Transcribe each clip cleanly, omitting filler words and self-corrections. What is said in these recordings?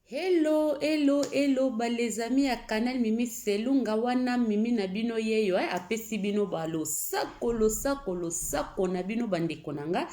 Hello hello hello ba les amis ya canal Mimi Selunga wana Mimi na bino yeyo eh, apesi bino ba losako losako losako na bino bandeko na nga.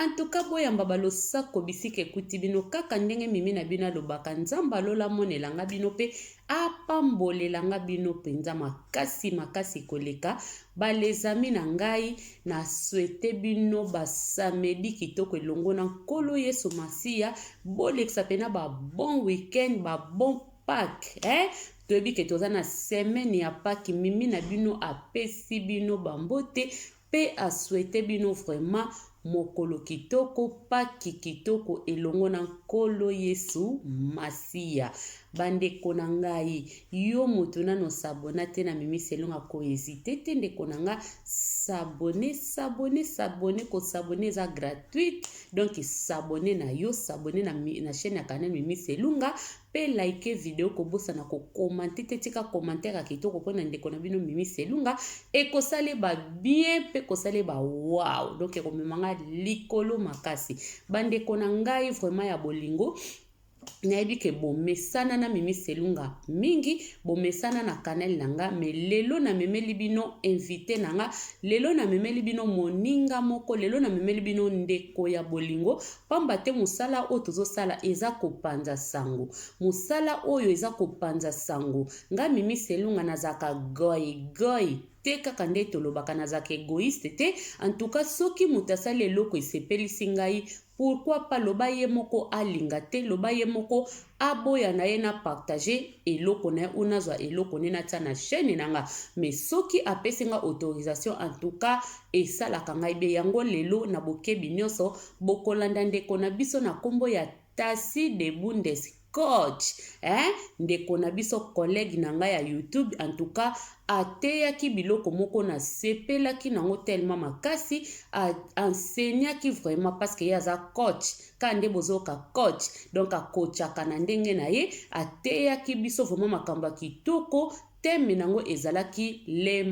En tout cas boyamba ba losako bisika ekuti bino kaka ndenge Mimi na bino alobaka. Nzambe alola amonela nga bino pe apambolela nga bino penza makasi makasi koleka. Ba les amis na ngai, na souhaite bino ba samedi kitoko elongo na Nkolo Yesu Masiya. Bolekisa pena ba bon week-end, ba bon Pâques, eh? Toyebi ke toza na semaine ya Pâques. Mimi na bino apesi bino ba mbote pe a souhaite bino vraiment mokolo kitoko, Pâques kitoko elongo na Nkolo Yesu Masiya. Bandeko na ngai, yo moto nano s'abonna te na Mimi Selunga, ko hesiter te ndeko na nga, s'abonner, s'abonner, s'abonner, ko s'abonner eza gratuite, donc s'abonner na yo, s'abonner na chaîne ya canal Mimi Selunga, pe like video, kobosana ko commenter te, tika commentaire ya kitoko pona ndeko na bino Mimi Selunga, ekosale ba bien pe kosale ba wow, donc ekomema nga likolo makasi. Bandeko na ngai vraiment ya bolingo, nayebi ke bomesana na Mimi Selunga mingi, bomesana na canal na nga, mais lelo namemeli bino invité na nga, lelo namemeli bino moninga moko, lelo namemeli bino ndeko ya bolingo, pamba te mosala oyo tozosala eza kopanza sango, mosala oyo eza kopanza sango. Nga Mimi Selunga nazalaka goy goy te, kaka nde tolobaka nazalaka egoïste te. En tout cas soki moto asali eloko esepelisi ngai, pourquoi pas loba ye moko alinga te, loba ye moko aboya na ye na partager eloko na ye ou nazwa eloko ne natia na chaîne na nga, mais soki apesi nga autorisation, en tout cas esalaka ngai be yango. Lelo na bokebi nyonso bokolanda ndeko na biso na nkombo ya Tasi de Bundes coach, eh? Ndeko na biso, collègue na ngai ya YouTube. En tout cas ateyaki biloko moko nasepelaki nango tellement makasi, enseignaki vraiment parce que ye aza coach, kaka nde bozoyoka coach, donc akochaka na ndenge na ye. Ateyaki biso vraiment makambo ya kitoko. Thème nango ezalaki les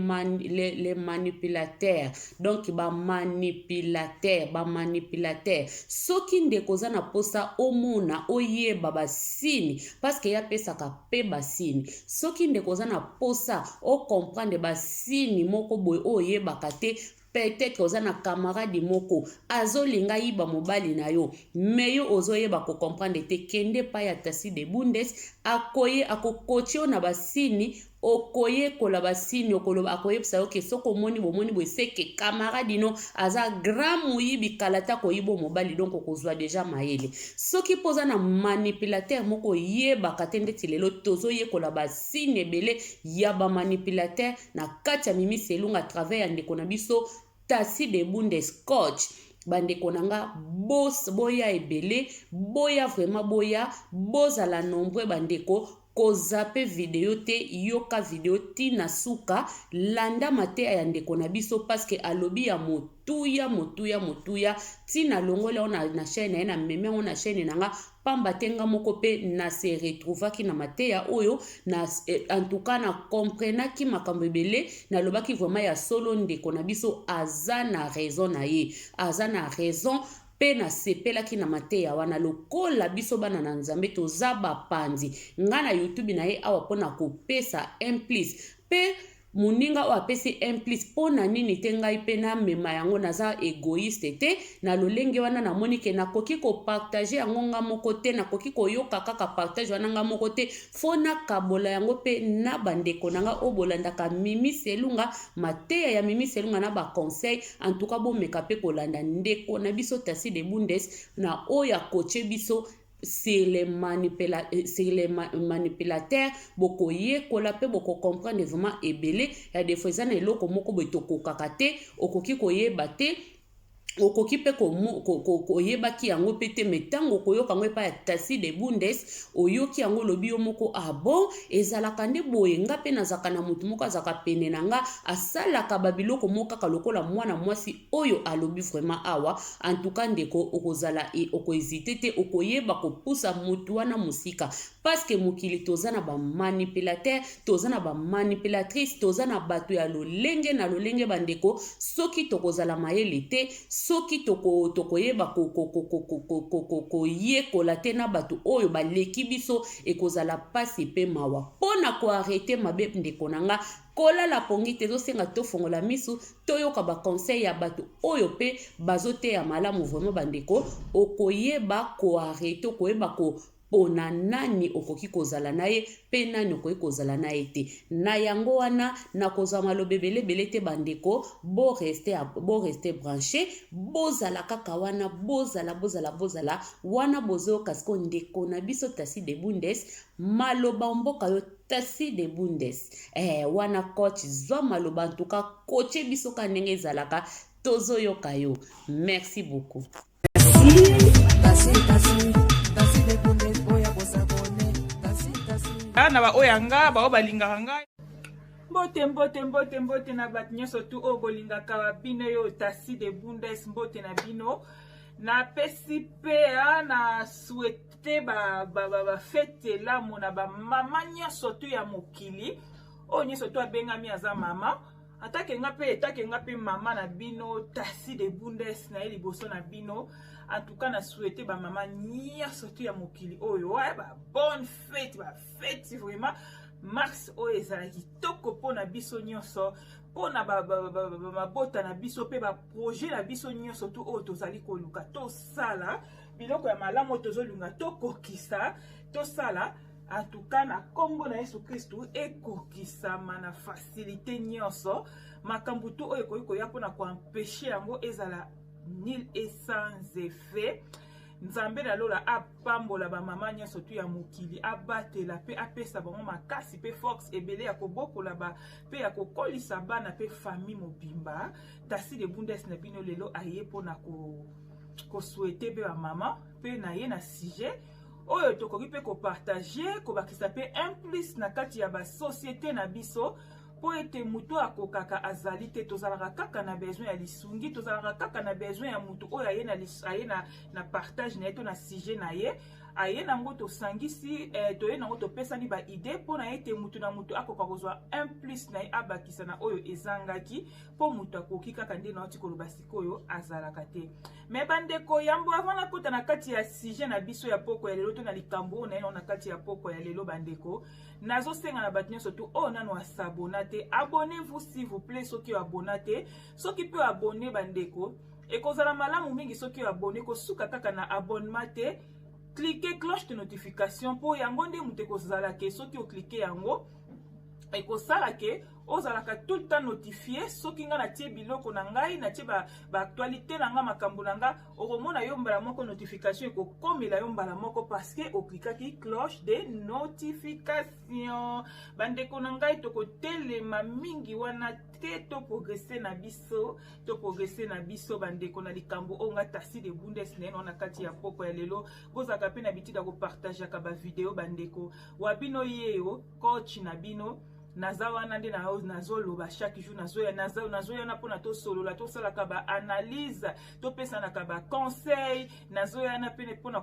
manipulateurs, donc ba manipulateurs, ba manipulateurs. Soki ndeko oza na posa omona oyeba ba signe, parce que ye apesaka pe ba signe, soki ndeko oza na posa ocomprendre ba signe moko boye oyo oyebaka te, peut-être oza na camarade moko azolinga yiba mobali na yo, mais yo ozoyeba kocomprendre te, kende epai ya Tasi de Bundes, akoye akokoche yo na basigne, okoyekola basigne, okoloba, akoyebisa yo ke soki omoni bomoni boye, seke camarade no aza grand moyibi, kala ta koyiba mobali, donc okozwa deja mayele. Soki mpo oza na manipulateur moko oyebaka te, ndeti lelo tozoyekola basigne ebele ya bamanipulateur na kati ya Mimi Selunga à travers ya ndeko na biso Tasi de Bundes coach. Bandeko na nga, bos boya ebele, boya vraiment, boya bozala nombreux bandeko. Kozape video te, yoka video tina suka, landa mateya ya ndeko na biso parce que alobi ya motuya motuya motuya. Tina longoli yango na chaîne na ye, na memi yango na chaîne na nga, pamba te nga moko pe na se retrouvaki na mateya oyo na, en tout cas na comprenaki makambo ebele. Nalobaki vraiment ya solo, ndeko na biso aza na raison na ye, aza na raison mpe nasepelaki na mateya wana. Lokola biso bana na Nzambe toza bapanzi, nga na YouTube na ye awa mpona kopesa un plus, mpe moninga oyo apesi un plus, mpo na nini te ngai mpe namema yango? Naza egoïste te. Na lolenge wana namoni ke nakoki kopartage yango nga moko te, nakoki koyoka kaka partage wana nga moko te, fo nakabola yango mpe na bandeko na nga oyo bolandaka Mimi Selunga, mateya ya Mimi Selunga na baconseil. En tout cas bomeka mpe kolanda ndeko na biso Tasi de Bundes na oyo akoche biso sur les manipulateurs. Bokoyekola mpe bokocomprendre vraiment ebele ya des fois eza na eloko moko boye tokokaka te, okoki koyeba te, okoki mpe koyebaki yango mpe te, mais ntango okoyoka yango epai ya Tasi de Bundes, oyoki yango, olobi yo moko: "Ah bon, ezalaka nde boye? Nga mpe nazalaka na motu moko azalaka pene na nga, asalaka babiloko moko kaka lokola mwana mwasi oyo alobi vraiment awa." En tout cas ndeko, okozala okohésite te, okoyeba kopusa motu wana mosika, parce que mokili toza na bamanipulateur, toza na bamanipulatrice, toza na bato ya lolenge na lolenge. Bandeko, soki tokozala mayele te. Soki tokoyeba koyekola te na bato oyo baleki biso, ekozala mpasi mpe mawa. Mpo na koarrêter mabe, ndeko na nga, kolala pongi te. Ezosenga tofongola misu, toyoka baconseil ya bato oyo mpe bazoteya malamu. Vraiment, bandeko, okoyeba koarrêter, okoyeba ko mpona nani okoki kozala na ye mpe nani okoki kozala na ye te. Na yango wana, nakozwa maloba ebelebele te. Bandeko, borester branché, bozala kaka wana, bozala, bozala, bozala wana, bozoyoka sikoyo ndeko na biso Tasi de Bundes, maloba mboka yo Tasi de Bundes. Wana coach, zwa maloba ntuka kotie biso ka ndenge ezalaka, tozoyoka yo. Merci beaucoup. Tasi, tasi, tasi de Bundes, boya kos'abonner. Tasi, tasi. Na baoyo ya nga, baoyo balingaka ngai, mbote, mbote, mbote, mbote na bato nyonso tu oyo bolingaka bino. Yo Tasi de Bundes, mbote na bino. Napesi mpe na souhaiter bafête elamu na bamama nyonso tu ya mokili oyo nyonso tu abengami aza mama. Atake nga mpe, etake nga mpe mama na bino Tasi de Bundes na ye liboso na bino. En tout cas, na souhaiter bamama nyonso tu ya mokili oyo ba bonne fête, bafête vraiment. Mars oyo ezala kitoko mpona biso nyonso, mpona mabota na biso mpe baprojet na biso nyonso tu oyo tozali koluka tosala, biloko ya malamu oyo tozolinga tokokisa, tosala. En tout cas, na nkombo na Yesu Kristu, ekokisama na facilité nyonso. Makambo tu oyo ekoki koya mpona koempêcher yango ezala nul et sans effet. Nzambe na lola apambola bamama nyonso tu ya mokili, abatela mpe apesa bango makasi mpe force ebele ya kobokola mpe ya kokolisa bana mpe famille mobimba. Tasi de Bundes na bino lelo aye mpona kosouhaiter mpe bamama, mpe na ye na sujet oyo tokoki mpe kopartager, kobakisa mpe un plus na kati ya basociété na biso, mpo ete moto akokaka azali te. Tozalaka kaka na besoin ya lisungi, tozalaka kaka na besoin ya motu oyo aye na partage na ye to na sujet na ye, aye nango, tosangisi, toye nango, topesani baidées mpo na ete mutu na mutu akoka kozwa un plus na ye, abakisa na oyo ezangaki, mpo moto akoki kaka nde nauti koloba sikoyo azalaka te. Me bandeko, yambo avant nakota na kati ya sujet na biso ya poko ya lelo to na likambo oyo na ye na kati ya poko ya lelo, bandeko, nazosenga na bato nyonso tu oyo nano as'abonner te, abonnez-vous s'il vous plaît. Soki oyo abonner te, soki mpe abonné, bandeko, ekozala malamu mingi. Soki oyo abonné, kosuka kaka na abonnement te, clique cloche de notification, mpo yango nde moto ekozala ke soki ocliquer yango, ekosala ke ozalaka tout le temps notifié. Soki ngai natie biloko na ngai, natie baactualité ba na ngai, makambo na ngai, okomona yo mbala moko, notification ekokomela yo mbala moko parce que ocliquaki cloche de notification. Bandeko na ngai, tokotelema mingi wana te, toprogresser na biso, toprogresser na biso, bandeko, na likambo oyo nga Tasi de Bundes na ye na kati ya poko ya lelo. Bozalaka mpe na bitida kopartageaka bavidéo. Bandeko wa bino, yeyo coach na bino, naza wana nde nazoloba chaque jour, nazoyana mpona tosolola, tosalaka baanalyse, topesanaka baconseil. Nazoyana pene mpona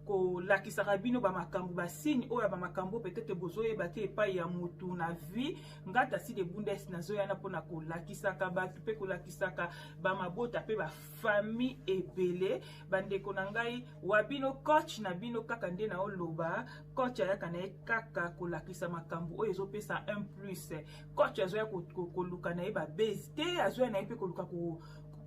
kolakisaka bino bamakambo, basigne oyo ya bamakambo peut-être bozoyeba te epai ya motu na vie. Nga Tasi de Bundes nazoyana mpona kolakisaka bato mpe kolakisaka bamabota mpe bafamille ebele. Bandeko na ngai, wa bino coach na bino kaka nde naoloba. Coach ayaka na ye kaka kolakisa makambo oyo ezopesa un plus. Coach azoya koluka na ye babase te, azoya na ye mpe koluka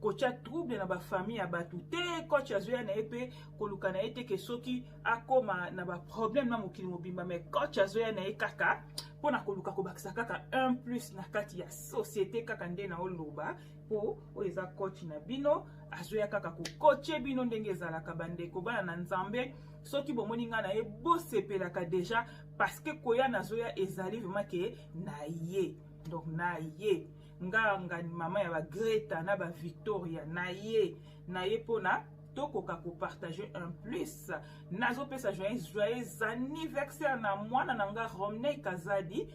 kotia trouble na bafamille ya bato te. Coach azoya na ye mpe koluka na ye te ke soki akóma na baproblème na mokili mobimba, mais coach azoya na ye kaka mpona koluka kobakisa kaka un plus na kati ya société. Kaka nde na oloba, mpo oyo eza coach na bino, azoya kaka kocoacher bino ndenge ezalaka. Bandeko, bana na Nzambe, soki bomoni ngai na ye, bosepelaka déjà, parce que koya nazoya ezali vraiment ke na ye. Donc na ye nga ngani mama ya baGreta na baVictoria, na ye, na ye mpona tokoka kopartager un plus. Nazopesa joyeux anniversaire na mwana na nga Romney Kazadi.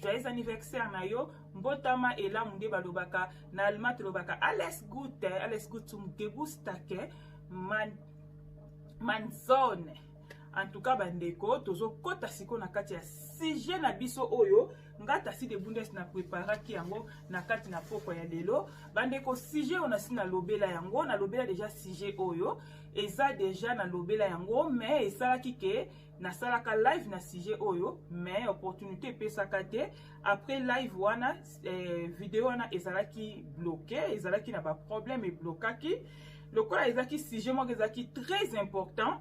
Joyeux anniversaire na yo, mbotama elamu. Nde balobaka na allemand, tolobaka alles Gute, alles Gute zum Geburtstag, mein Sohn. En tout cas, bandeko, tozokɔta sikoyo na kati ya sujet na biso oyo nga Tasi de Bundes na préparaki yango na kati na pokwa ya lelo. Bandeko, sujet oyo nasi nalobela yango, nalobela déjà sujet oyo, eza déjà nalobela yango, mais esalaki ke nasalaka live na sujet oyo, mais opportunité epesaka te. Après live wana, video wana ezalaki bloqué, ezalaki na baproblème, eblokaki. Lokola ezalaki sujet moko ezalaki très important,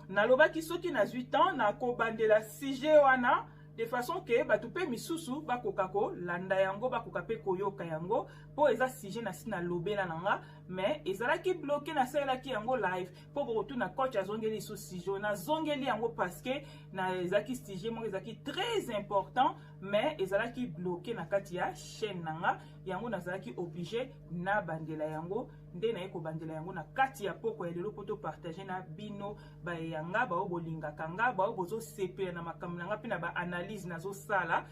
nalobaki soki nazwi temps, nakobandela sujet wana de façon ke bato mpe misusu bakoka kolanda yango, bakoka mpe koyoka yango, mpo eza sujet na si nalobela na nga, mais ezalaki bloqué. Nasalelaki yango live mpo bokotuna coach azongeli lisusu sujet. Nazongeli yango parce que na ezalaki sujet moko ezalaki très important, mais ezalaki bloqué na kati ya chaîne na nga. Yango nazalaki obligé nabandela yango. Nde naye kobandela yango na kati ya poko ya lelo mpo topartage na bino bayanga, bao bolingaka nga, bao bozosepela na makambo na nga mpe na baanalyse nazosala.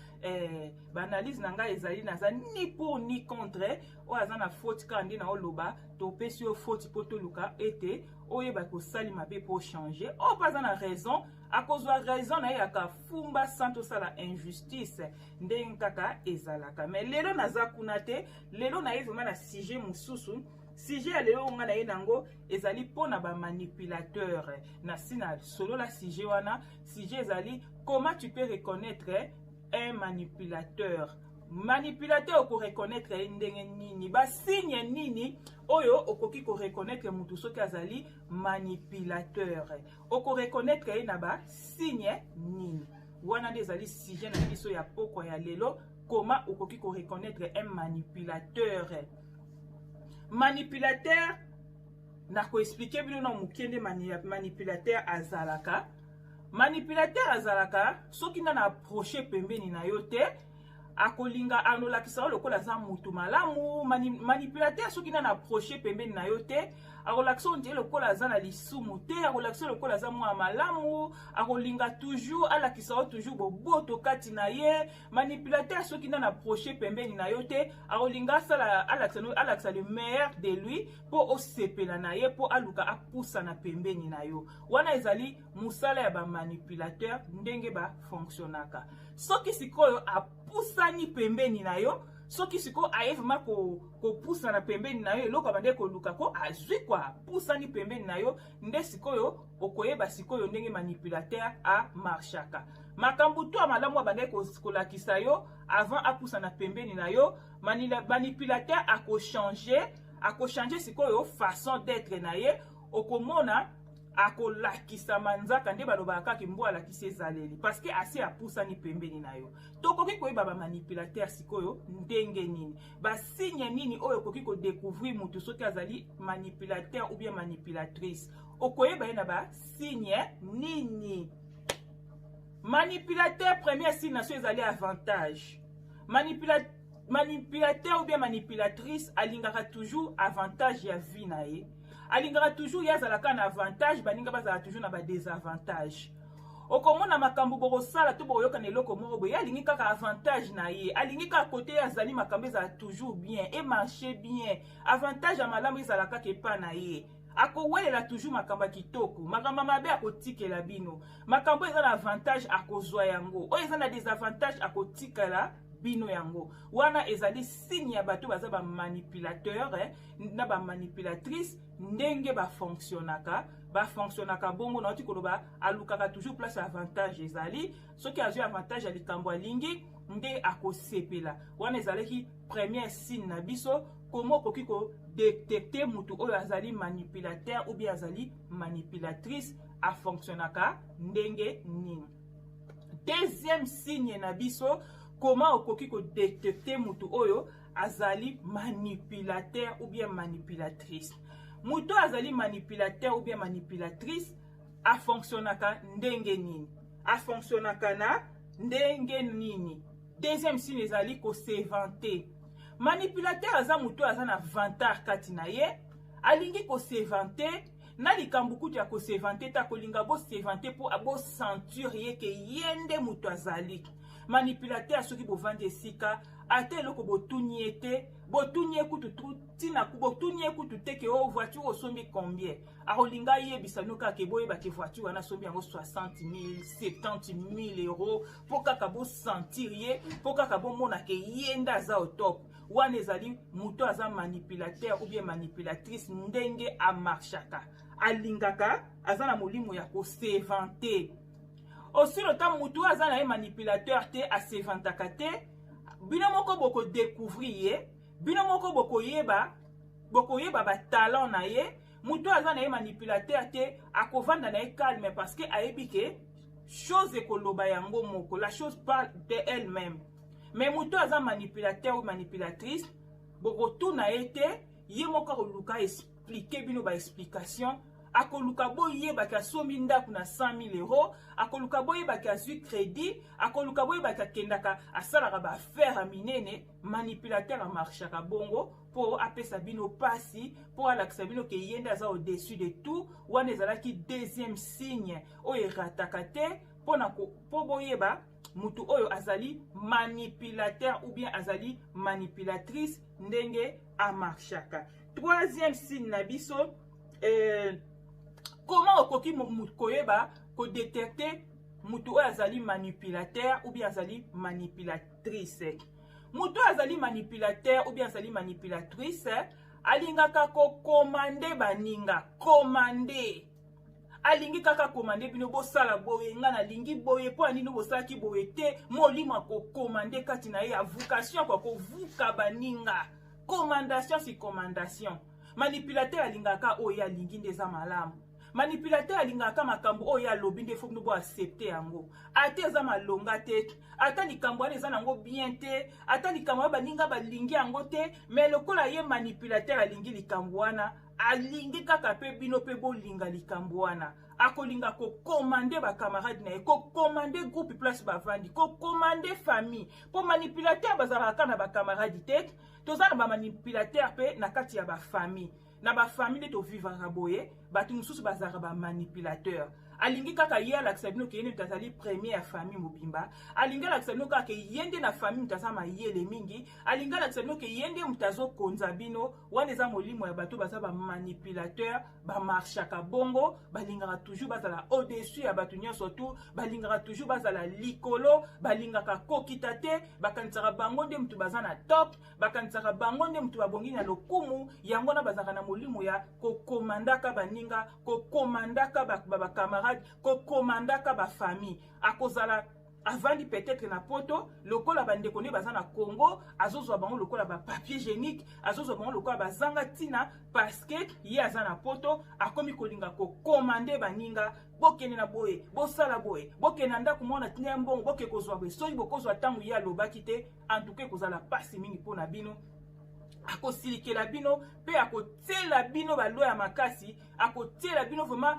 Baanalyse na ngai ezali, naza ni pour ni contre. Oyo aza na faute kaka nde naoloba, topesi yo faute mpo toluka ete oyeba kosali mabe mpo changer. Oyo mpe aza na raison, akozwa raison na ye, yaka fumba sans tosala injustice, ndenge kaka ezalaka. Mais lelo naza kuna te. Lelo naye vraiment na sujet mosusu. Sujet ya lelo nga na ye nango ezali mpona bamanipulateur. Na si na solola sujet wana. Sujet ezali: comment tu peux reconnaître un manipulateur? Manipulateur, okoreconnaître ye ndenge nini? Basigne nini oyo okoki koreconnaître mutu soki azali manipulateur? Okoreconnaître ye na basigne nini? Wana nde ezali sujet na biso ya pokwa ya lelo: comment okoki koreconnaître un manipulateur. Manipulateur, nakoexpliquer bino na moke nde manipulateur azalaka. Manipulateur azalaka, soki nga na approche pembeni na yo te, akolinga anolakisa yo lokola aza mutu malamu. Manipulateur, soki nani approche pembeni na yo te, akolakisa yo ndie lokola aza na lisumu te, akolakisa yo lokola aza mwana malamu, akolinga toujours alakisa yo toujours boboto kati na ye. Manipulateur, soki nani approche pembeni na yo te, akolinga asala alakisa le meilleur de lui mpo osepela na ye, mpo aluka apusana pembeni na yo. Wana ezali mosala ya bamanipulateur, ndenge bafonctionnaka. Soki sikoyo apusani pembeni na yo, soki sikoyo aye vraiment kopusana pembeni na yo, eloko abande koluka ko azwi kwa, apusani pembeni na yo, nde sikoyo okoyeba sikoyo ndenge manipulateur amarchaka. Makambo to ya malamu abandaki kolakisa yo avant apusana pembeni na yo, manipulateur akochange, akochange sikoyo façon d'être na ye. Okomona akolakisa manzaka, nde balobaka kaka mbwa alakisi ezaleli, parce que asi apusani pembeni na yo. Tokoki koyeba bamanipulateur sikoyo ndenge nini? Basigne nini oyo okoki kodécouvrir motu soki azali manipulateur ou bien manipulatrice? Okoyeba ye na basigne nini? Manipulateur, premier signe na so ezali avantage. Manipulateur ou bien manipulatrice alingaka toujours avantage ya vie na ye, alingaka toujours ye azalaka na avantage, baninga bazala toujours na badésavantage. Okomona makambo bokosala to bokoyoka na eloko moko boye, alingi kaka avantage na ye, alingi kaka kote ye azali, makambo ezala toujours bien, emarche bien, avantage ya malamu ezala kaka epa na ye. Akowelela toujours makambo ya kitoko, makambo ya mabe akotikela bino. Makambo eza na avantage, akozwa yango; oyo eza na désavantage, akotikela bino yango. Wana ezali signe ya bato baza bamanipulateur na bamanipulatrice, ndenge bafonctionnaka. Bafonctionnaka bongo. Nauti koloba, alukaka toujours place avantage ezali. Soki azwi avantage ya likambo alingi, nde akosepela. Wana ezalaki première signe na biso, komo okoki kodétecter motu oyo azali manipulateur ou bien azali manipulatrice, afonctionnaka ndenge nini. Deuxième signe na biso, koma okoki kodétecter motu oyo azali manipulateur ou bien manipulatrice. Motu oyo azali manipulateur ou bien manipulatrice afonctionnaka ndenge nini? Afonctionnaka na ndenge nini? Deuxième signe ezali kose vanter. Manipulateur aza motu oyo aza na vantard kati na ye, alingi kose vanter na likambo kutu ya kose vanter te, akolinga bose vanter mpo bosentir ye ke ye nde moto azali manipulateur. Soki bovandi esika, Ata eloko botuni ye te, botuni ye kutu ntina, botuni ye kutu te ke o oh, voiture osombi combien, akolinga ayebisa bino kaka ke boyeba ke voiture wana asombi yango 60 000, 70 000 euros, mpo kaka bosentir ye, mpo kaka bomona ke ye nde aza au top. Wana ezali moto aza manipulateur ou bien manipulatrice. Ndenge amarchaka, alingaka, aza na molimo ya kos'vanter. Osilo ta motu aza na ye manipulateur te, as'vantaka te. Bino moko bokodécouvrir ye, bino moko bokoyeba, bokoyeba batalent na ye. Moto aza na ye manipulateur te akovanda na ye calme, parce que ayebi ke chose ekoloba yango moko, la chose parle de elle-même. Mais moto aza manipulateur ou manipulatrice, bokotuna ye te, ye moko akoluka expliquer bino baexplication. Akoluka boyebaki asombi ndako na 100 000 euros, akoluka boyebaki azwi crédit, akoluka boyebaki akendaka, asalaka baaffaire ya minene. Manipulateur amarchaka bongo mpo apesa bino pasi, mpo alakisa bino ke ye nde aza au-dessus de tout. Wana ezalaki deuxième signe oyo erataka te mpo boyeba mutu oyo azali manipulateur ou bien azali manipulatrice, ndenge amarchaka. Troisième signe na biso, comment okoki koyeba, kodétecter mutu oyo azali manipulateur ou bien azali manipulatrice? Mutu oyo azali manipulateur ou bien azali manipulatrice alingaka kocommander baninga. Commander, alingi kaka commander bino: bosala boye, nga nalingi boye, mpo anini bosalaki boye te? Molimo akocommander kati na ye ya vocation kwa kovuka baninga, commandation si commandation. Manipulateur alingaka oyo alingi nde eza malamu. Manipulateur alingaka makambo oyo alobi nde faut bino boaccepter yango, ata eza malonga te, ata likambo wana eza nango bien te, ata likambo wana baninga balingi yango te. Mais lokola ye manipulateur alingi likambo wana, alingi kaka mpe bino mpe bolinga likambo wana. Akolinga kocommander bacamarade na ye, kocommander groupe place bavandi, kocommander famille, mpo manipulateur bazalaka kaka na bacamarade te. Toza na bamanipulateur mpe na kati ya bafamille. Na bafamille nde tovivaka boye, bato mosusu bazalaka bamanipulateur. Alingi kaka ye alakisa bino ke ye nde moto azali premier ya famille mobimba. Alingi alakisa bino kaka ke ye nde na famille moto aza mayele mingi. Alingi alakisa bino ke ye nde moto azokonza bino. Wana eza molimo ya bato baza bamanipulateur. Bamarchaka bongo, balingaka toujours bazala au-dessus ya bato nyonso tu, balingaka toujours bazala likolo, balingaka kokita te. Bakanisaka bango nde moto baza na top, bakanisaka bango nde moto babongi na lokumu. Yango wana bazalaka na molimo ya kocommandaka baninga, kocommandaka bacamarade, kocommandaka bafamille. Akozala avandi peut-être na Poto, lokola bandeko nde baza na Congo, azozwa bango lokola bapapier hygiénique, azozwa bango lokola bazanga ntina, parce que ye aza na Poto. Akomi kolinga kocommander baninga: bokende na boye, bosala boye, bokende na ndako mwana tina ya mbongo, boke kozwa boye. Soki bokozwa ntango ye alobaki te, antuka ekozala mpasi mingi mpo na bino. Akosilikela bino mpe akotiela bino baloi ya makasi, akotiela bino vraiment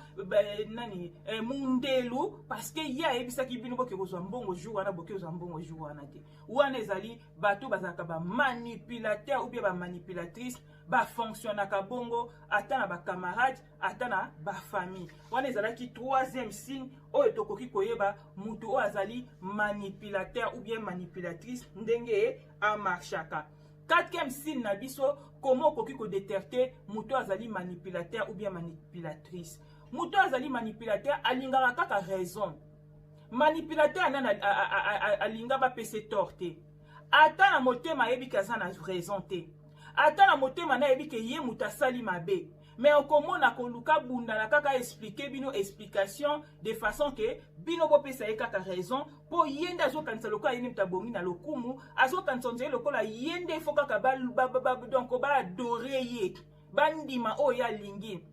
nani mundelu, parce que ye ayebisaki bino boke kozwa mbongo jour wana, boke kozwa mbongo jour wana te. Wana ezali bato bazalaka bamanipulateur ou bien bamanipulatrice, bafonctionnaka bongo ata na bacamarade, ata na bafamille. Wana ezalaki troisième signe oyo tokoki koyeba mutu oyo azali manipulateur ou bien manipulatrice, ndenge amarchaka. Quatrième signe na biso, comment okoki kodétecter moto azali manipulateur ou bien manipulatrice? Moto azali manipulateur alingaka kaka raison. Manipulateur nani alinga bapesa tort te? Ata na motema ayebi ke aza na raison te, ata na motema nayebi ke ye moto asali mabe, mais okomona koluka bundana kaka expliquer bino explication de façon ke bino bopesa ye kaka raison, mpo ye nde azokanisa lokola ye nde moto abongi na lokumu, azokanisa nzele lokola ye nde faut kaka donc baadorer ye, bandima oyo ye alingi,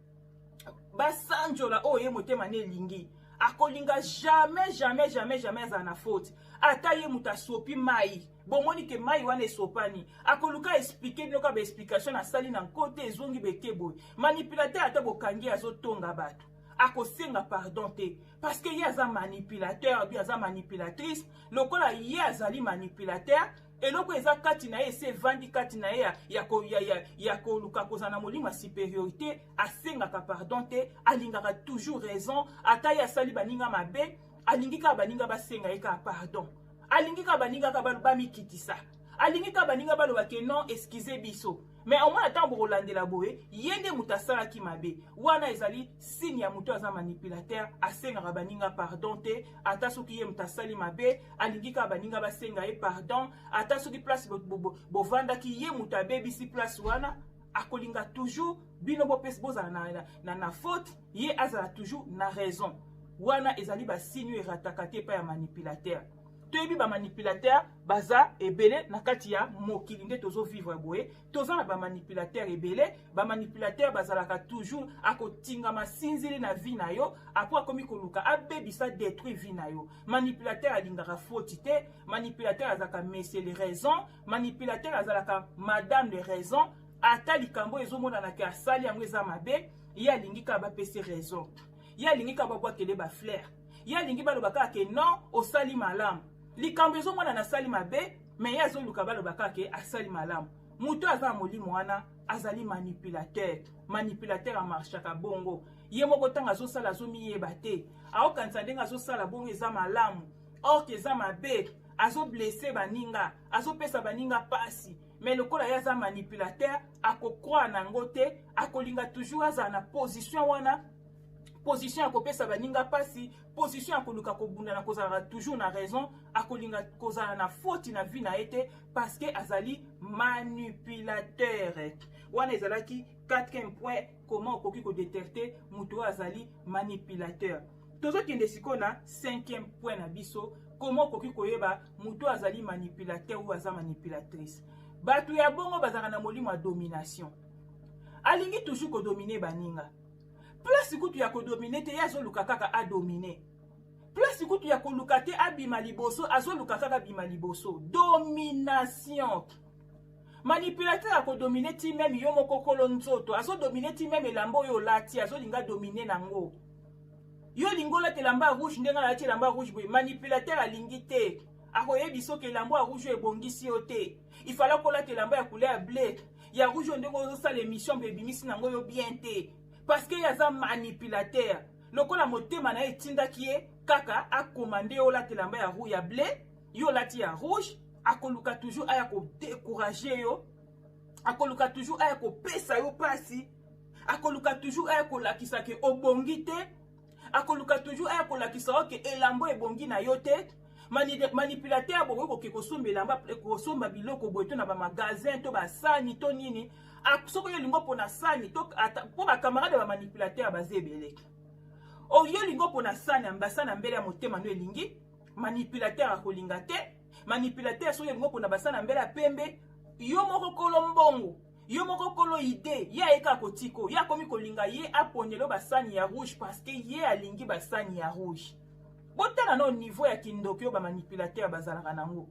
basanjola oyo ye motema ne elingi. Akolinga jamais, jamais, jamais, jamais azala na faute. Ata ye moto asopi mai, bomoni ke mai wana esopani, akoluka expliquer bino kaka baexplication: nasali na nko te, ezongi beke boye. Manipulateur, ata bokangi azotonga bato, akosenga pardon te, parce que ye aza manipulateur bi aza manipulatrice. Lokola ye azali manipulateur, eloko eza kati na ye, esi evandi kati na ye ya koluka kozala na molimo ya supériorité. Asengaka pardon te, alingaka toujours raison. Ata ye asali baninga mabe, alingi kaka baninga basenga ye kaka pardon, alingi kaka baninga kaka bamikitisa. Alingi kaka baninga baloba ke non, excuse biso, mais omona ntango bokolandela boye, ye nde moto asalaki mabe. Wana ezali signe ya moto aza manipulateur. Asengaka baninga pardon te, ata soki ye moto asali mabe. Alingi kaka baninga basenga ye pardon, ata soki place bovandaki, ye moto abebisi place wana. Akolinga toujours bino bopesi bozala na faute, ye azala toujours na raison. Wana ezali basigne oyo erataka te epai ya manipulateur. Toyebi bamanipulateur baza ebele na kati ya mokili. Nde tozovivre boye, toza na bamanipulateur ebele. Bamanipulateur bazalaka toujours, akotingama sinzili na vie na yo, apo akomi koluka abebisa, détruire vie na yo. Manipulateur alingaka faute te. Manipulateur azalaka monsieur le raison, manipulateur azalaka madame de raison. Ata likambo ezomonanaka asali yango eza mabe, ye alingi kaka bapesi raison, ye alingi kaka babwakele bafleur, ye alingi baloba kaka ke non, osali malamu. Likambo ezomonana asali mabe, mais ye azoluka baloba kaka ke asali malamu. Moto aza na molimo wana azali manipulateur. Manipulateur amarchaka bongo. Ye moko, ntango azosala, azomiyeba te. Aokanisa ndenge azosala bongo eza malamu, or ke eza mabe. Azoblesser baninga, azopesa baninga mpasi, mais lokola ye aza manipulateur, akocroire na yango te. Akolinga toujours azala na position wana, position ya kopesa baninga mpasi, position ya koluka kobunda na kozalaka toujours na raison. Akolinga kozala na faute na vie na ye te, parce que azali manipulateur. Wana ezalaki quatrième point, comment okoki kodétecter moto oyo azali manipulateur. Tozokende sikoyo na cinquième point na biso, comment okoki koyeba moto oyo azali manipulateur oyo aza manipulatrice. Bato ya bongo bazalaka na molimo ya domination. Alingi toujours kodominer baninga. Place kutu ya kodominer te, ye azoluka kaka adominer. Place kutu ya koluka te abima liboso, azoluka kaka abima liboso. Domination. Manipulateur akodominer ti même yo moko kolo nzoto, azodominer ti même elamba oyo olati, azolinga dominer nango. Yo olingi olata elamba ya rouge, ndenge alati elamba ya rouge boye, manipulateur alingi te. Akoyebi soki elamba ya rouge oyo ebongisi yo te, ifala kolata elamba ya couleur ya bleu. Ya rouge oyo, ndenge ozosala émission mpe ebimisi nango yo bien te, parce que ye aza manipulateur. Lokola motema na ye etindaki ye kaka akoma nde olata elamba ya rouge, ya bleu, yo olati ya rouge, akoluka toujours aya kodécourager yo, akoluka toujours aya kopesa yo mpasi, akoluka toujours aya kolakisa ke obongi te, akoluka toujours aya kolakisa yo ke elamba ebongi na yo te. Manipulateur, bokoki koke kosomba elamba, kosomba biloko boye to na bamagasin to basani to nini. Soki oyo olingo mpona sani to, mpo bacamarade ya bamanipulateur baza ebele, oyo olingo mpona sani, basani ya mbele ya motema no elingi, manipulateur akolinga te. Manipulateur, soki olingo mpona basani ya mbele ya pembe, yo moko kolo mbongo, yo moko kolo idée, ye ayeka kotiko, ye akomi kolinga ye aponelo basani ya rouge, parce que ye alingi basani ya rouge. Botala na niveau ya kindoki oyo bamanipulateur bazalaka nango.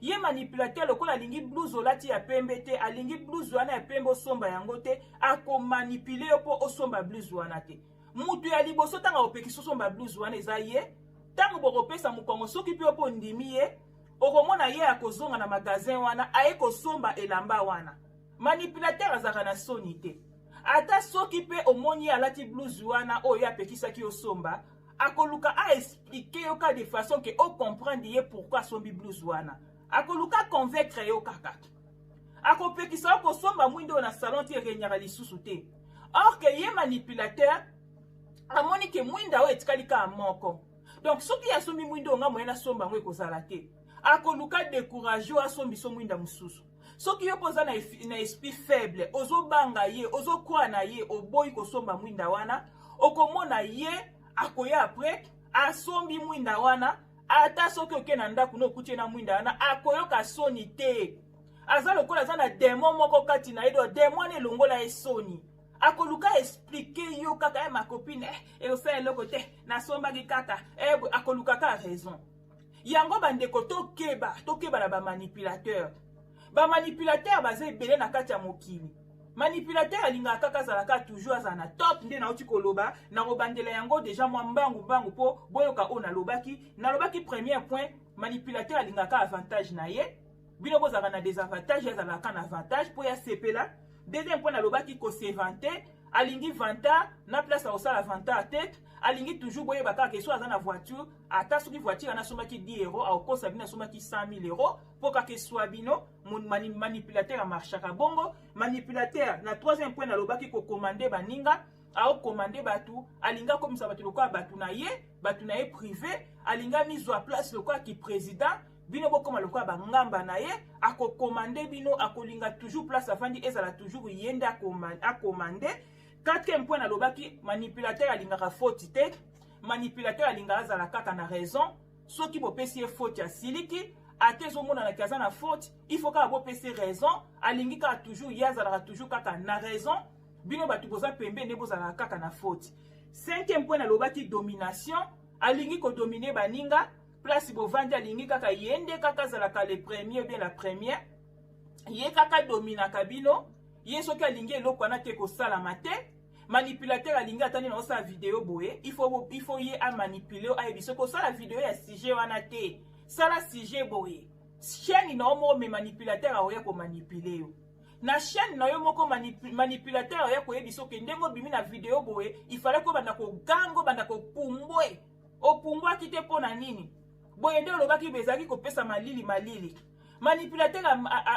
Ye manipulateur, lokola alingi blouse olati ya pembe te, alingi blouse wana ya pembe osomba yango te, akomanipuler yo mpo osomba blouse wana te. Mutu ya liboso ntango akopekisa osomba blouse wana eza ye. Ntango bokopesa mokongo, soki mpe yo mpo ondimi ye, okomona ye akozonga na magasin wana, aye kosomba elamba wana. Manipulateur azalaka na soni te. Ata soki mpe omoni ye alati blouse wana oyo apekisaki osomba, akoluka aexpliquer yo ka de façon ke ocomprendre ye pourquoi asombi blouse wana. Akoluka convaincre yo kaka, akopekisa yo kosomba mwinda oyo na salon te, eregnaka lisusu te. Or ke ye manipulateur amoni ke mwinda oyo etikali kaka moko, donc soki asombi mwinda oyo, nga moye nasomba yango ekozala te. Akoluka décourage oyo asombi so mwinda mosusu. Soki yo mpo oza na esprit faible, ozobanga ye, ozokroire na ye, oboyi kosomba mwinda wana, okomona ye akoya après asombi mwinda wana. Ata soki oke na ndako na okuti ye na mwinda wana, akoyoka soni te. Aza lokola aza na démon moko kati na ye, do démon wana elongola ye soni. Akoluka expliquer yo kaka: "E ma copine, eh, osala eloko te, nasombaki kaka." Eh, akoluka kaka raison yango. Bandeko, tokeba, tokeba na bamanipulateur. Bamanipulateur baza ebele na kati ya mokili. Manipulateur alingaka kaka azalaka toujours azala na top. Nde nauti koloba, nakobandela yango déjà mwa mbangu mbangu mpo boyoka oyo nalobaki. Nalobaki premier point, manipulateur alingaka avantage na ye, bino bozalaka na désavantage, ye azalaka na avantage mpo ya sepela. Deuxième point, nalobaki kose vanter. Alingi vantard na place akosala vantard te. Alingi toujours boyeba kaka ke so aza na voiture, ata soki voiture wana asombaki 10 euro, akokosa bino asombaki 100 000 euro mpo kaka eswa bino. Manipulateur amarchaka bongo. Manipulateur, na troisième point nalobaki kocommander baninga. Aocommander bato, alingi akomisa bato lokola bato na ye, bato na ye privé. Alingi amizwa place lokola ki président, bino bokóma lokola bangamba na ye. Akocommander bino, akolinga toujours place afandi ezala toujours ye nde acommander. Quatrième point nalobaki, manipulateur alingaka faute te. Manipulateur alingaka azala kaka na raison. Soki bopesi ye faute, asiliki. Ate ezomonanaki aza na faute, il faut kaka bopesi raison. Alingi kaka toujours ye azalaka toujours kaka na raison, bino bato boza pembeni nde bozalaka kaka na faute. Cinquième point nalobaki domination. Alingi kodominer baninga. Place bovandi, alingi kaka ye nde kaka azalaka le premier, bien la première. Ye kaka dominaka bino. Ye soki alingi eloko wana te, kosalama te. Manipulateur alingi ata nini, osala video boye, il faut ye amanipuler, ayebi soki osala video ya sujet wana te, sala sujet boye. Chaîne na yo moko, mais manipulateur aoya komanipuler yo na chaîne na yo moko. Manipulateur aoya koyebi soki ndenge obimi na video boye, ifale kobanda koganga, obanda kopumbwe, opumbwaki te mpo na nini boye nde olobaki boye, ezalaki kopesa malili malili. Manipulateur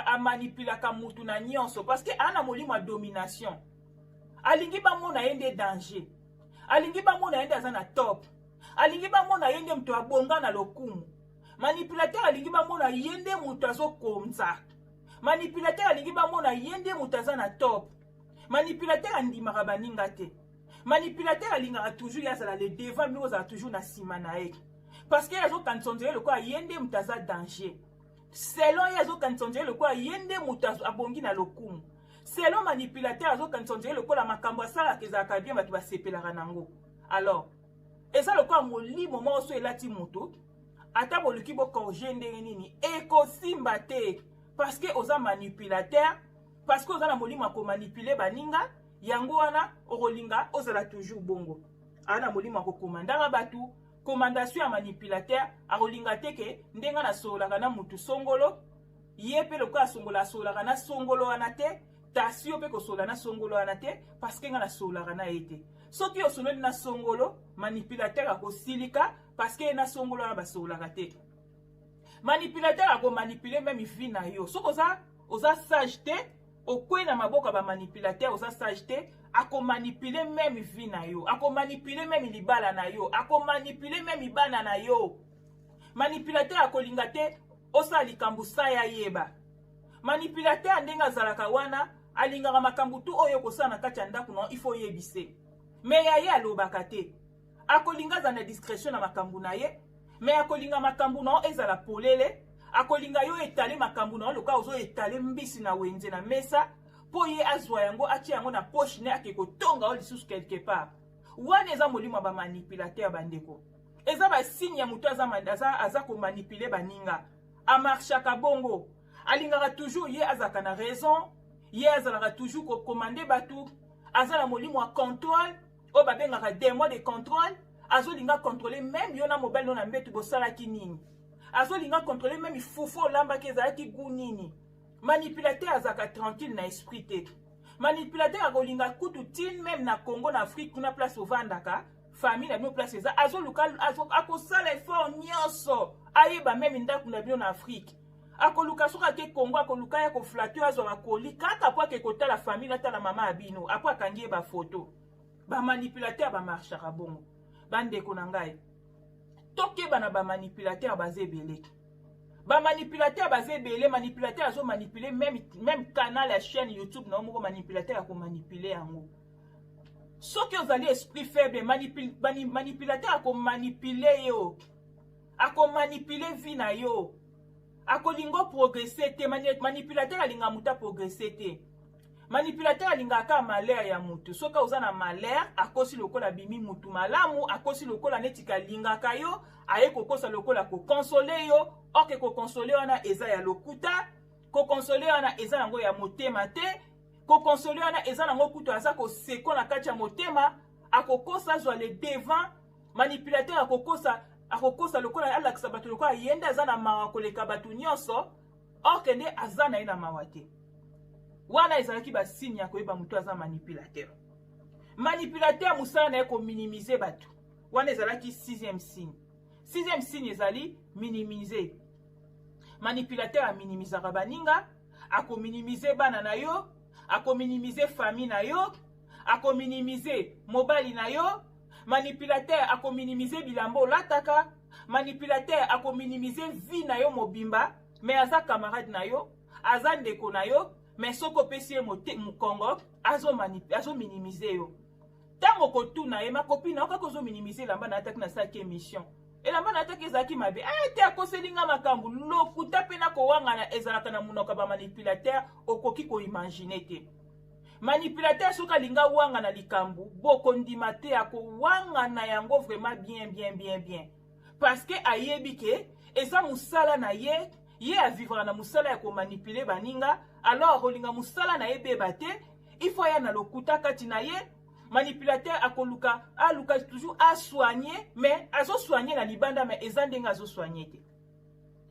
amanipulaka mutu na nyonso parce que aa na molimo ya domination. Alingi bamona ye nde danger, alingi bamona ye nde aza na top, alingi bamona ye nde moto abonga na lokumu. Manipulateur alingi bamona ye nde moto azokonza. Manipulateur alingi bamona ye nde moto aza na top. Manipulateur andimaka baninga te. Manipulateur alingaka toujours ye azala le devant, bino ozala toujours na nsima na ye, parce que ye azokanisa nzela lokola ye nde moto aza danger. Selon ye, azokanisa nzela lokola ye nde moto abongi na lokumu. Selon manipulateur, azokanisa nzela lokola makambo asalaka ezalaka bien, bato basepelaka nango. Alors eza lokola molimo moko so elati moto, ata boluki bocorriger ndenge nini, ekosimba te, parce que oza manipulateur, parce que oza na molimo ya komanipuler baninga. Yango wana okolinga ozala toujours bongo. Aa na molimo ya kocommandaka bato. Commandation ya manipulateur, akolinga te ke ndenge nasololaka na mutu songolo, ye mpe lokola asongola, asololaka na songolo wana te. Tasi yo mpe kosolola na songolo wana te, parce que nga nasololaka na ye te. Soki osololi na songolo, manipulateur akosilika, parce que ye na songolo wana basololaka te. Manipulateur akomanipuler même vie na yo. Soki oza sage te, okwei na maboko ya bamanipulateur. Oza sage te, akomanipuler même vie na yo, akomanipuler même libala na yo, akomanipuler même bana na yo. Manipulateur akolinga te osala likambo sa ya yeba. Manipulateur, ndenge azalaka wana, alingaka makambo tu oyo okosala na kati ya ndako na ifo oyebise, mais ya ye alobaka te. Akolinga aza na discrétion na makambo na ye, mais akolinga makambo na yo ezala polele. Akolinga yo etale makambo na yo lokola ozoetale mbisi na wenze na mesa, mpo ye azwa yango, atia yango na poche ne, ake kotonga yo lisusu quelque part. Wana eza molimo ya bamanipulateur. Bandeko, eza basigne ya moto aza, aza, aza komanipuler baninga. Amarchaka bongo, alingaka toujours ye azalaka na raison, ye azalaka toujours kocommander bato. Aza na molimo ya contrôle oyo babengaka démon de contrôle. Azolinga contrôler même yo na mobali no na mbeto bosalaki nini. Azolinga contrôler même fufu olambaki ezalaki goût nini. Manipulateur azalaka tranquille na esprit te. Manipulateur akolinga kutu tine même na Congo, na Afrique kuna, place ovandaka, famille na bino place eza, azoluka akosala effort nyonso ayeba même ndako na bino na Afrique. Akoluka soki ake Congo, akoluka ya koflatter, azwa bakoli kaka po ake kotala famille, atala mama ya bino, apo akangi ye bafoto. Bamanipulateur bamarchaka bongo. Bandeko na ngai, tokeba na bamanipulateur, baza ebele. Bamanipulateur baza ebele. Manipulateur azomanipuler même canal ya chaîne YouTube na yo moko. Manipulateur akomanipuler yango. Soki ozali esprit faible, manipulateur akomanipuler yo, akomanipuler vie na yo, akolinga oprogresser te. Manipulateur alinga moto aprogresser te. Manipulateur alingaka kaka malheur ya motu. Soki oza na malheur, akosi lokola abimi mutu malamu, akosi lokola neti kalingaka yo, aye kokosa lokola koconsoler yo. Oke koconsoler wana eza ya lokuta, koconsoler wana eza yango ya motema te, koconsoler wana eza nango kutu aza koseko na kati ya motema. Akokosa azwa le devant. Manipulateur akokosa, akokosa lokola alakisa bato lokola ye nde aza na mawa koleka bato nyonso, or nde aza na ye na mawa te. Wana ezalaki basigne ya koyeba moto aza manipulateur. Manipulateur, mosala na ye kominimize bato. Wana ezalaki sixième signe. Sixième signe ezali minimize. Manipulateur aminimizaka baninga, akominimize bana na yo, akominimize famille na yo, akominimize mobali na yo. Manipulateur akominimize bilamba olataka. Manipulateur akominimize vie na yo mobimba. Mais aza camarade na yo, aza ndeko na yo, mais soki opesi ye mokongo, azominimize yo. Ntango okotuna ye: "Ma copine, okaki ozominimize elamba nalataki, nasalaki émission, elamba nalataki ezalaki mabe." "E te, akoseli nga makambo." Lokuta mpe na kowangana ezalaka na monoko ya bamanipulateur. Okoki koimaginer te, manipulateur soki alingi awangana likambo, bokondima te, akowangana yango vraiment bien, bien, bien, bien, parce que ayebi ke eza mosala na ye. Ye avivre na mosala ya komanipuler baninga. Alors akolinga mosala na ye beba te, il faut aya na lokuta kati na ye. Manipulateur akoluka, aluka toujours asoigne, mais azosoigne na libanda, mais eza ndenge azosoigne te.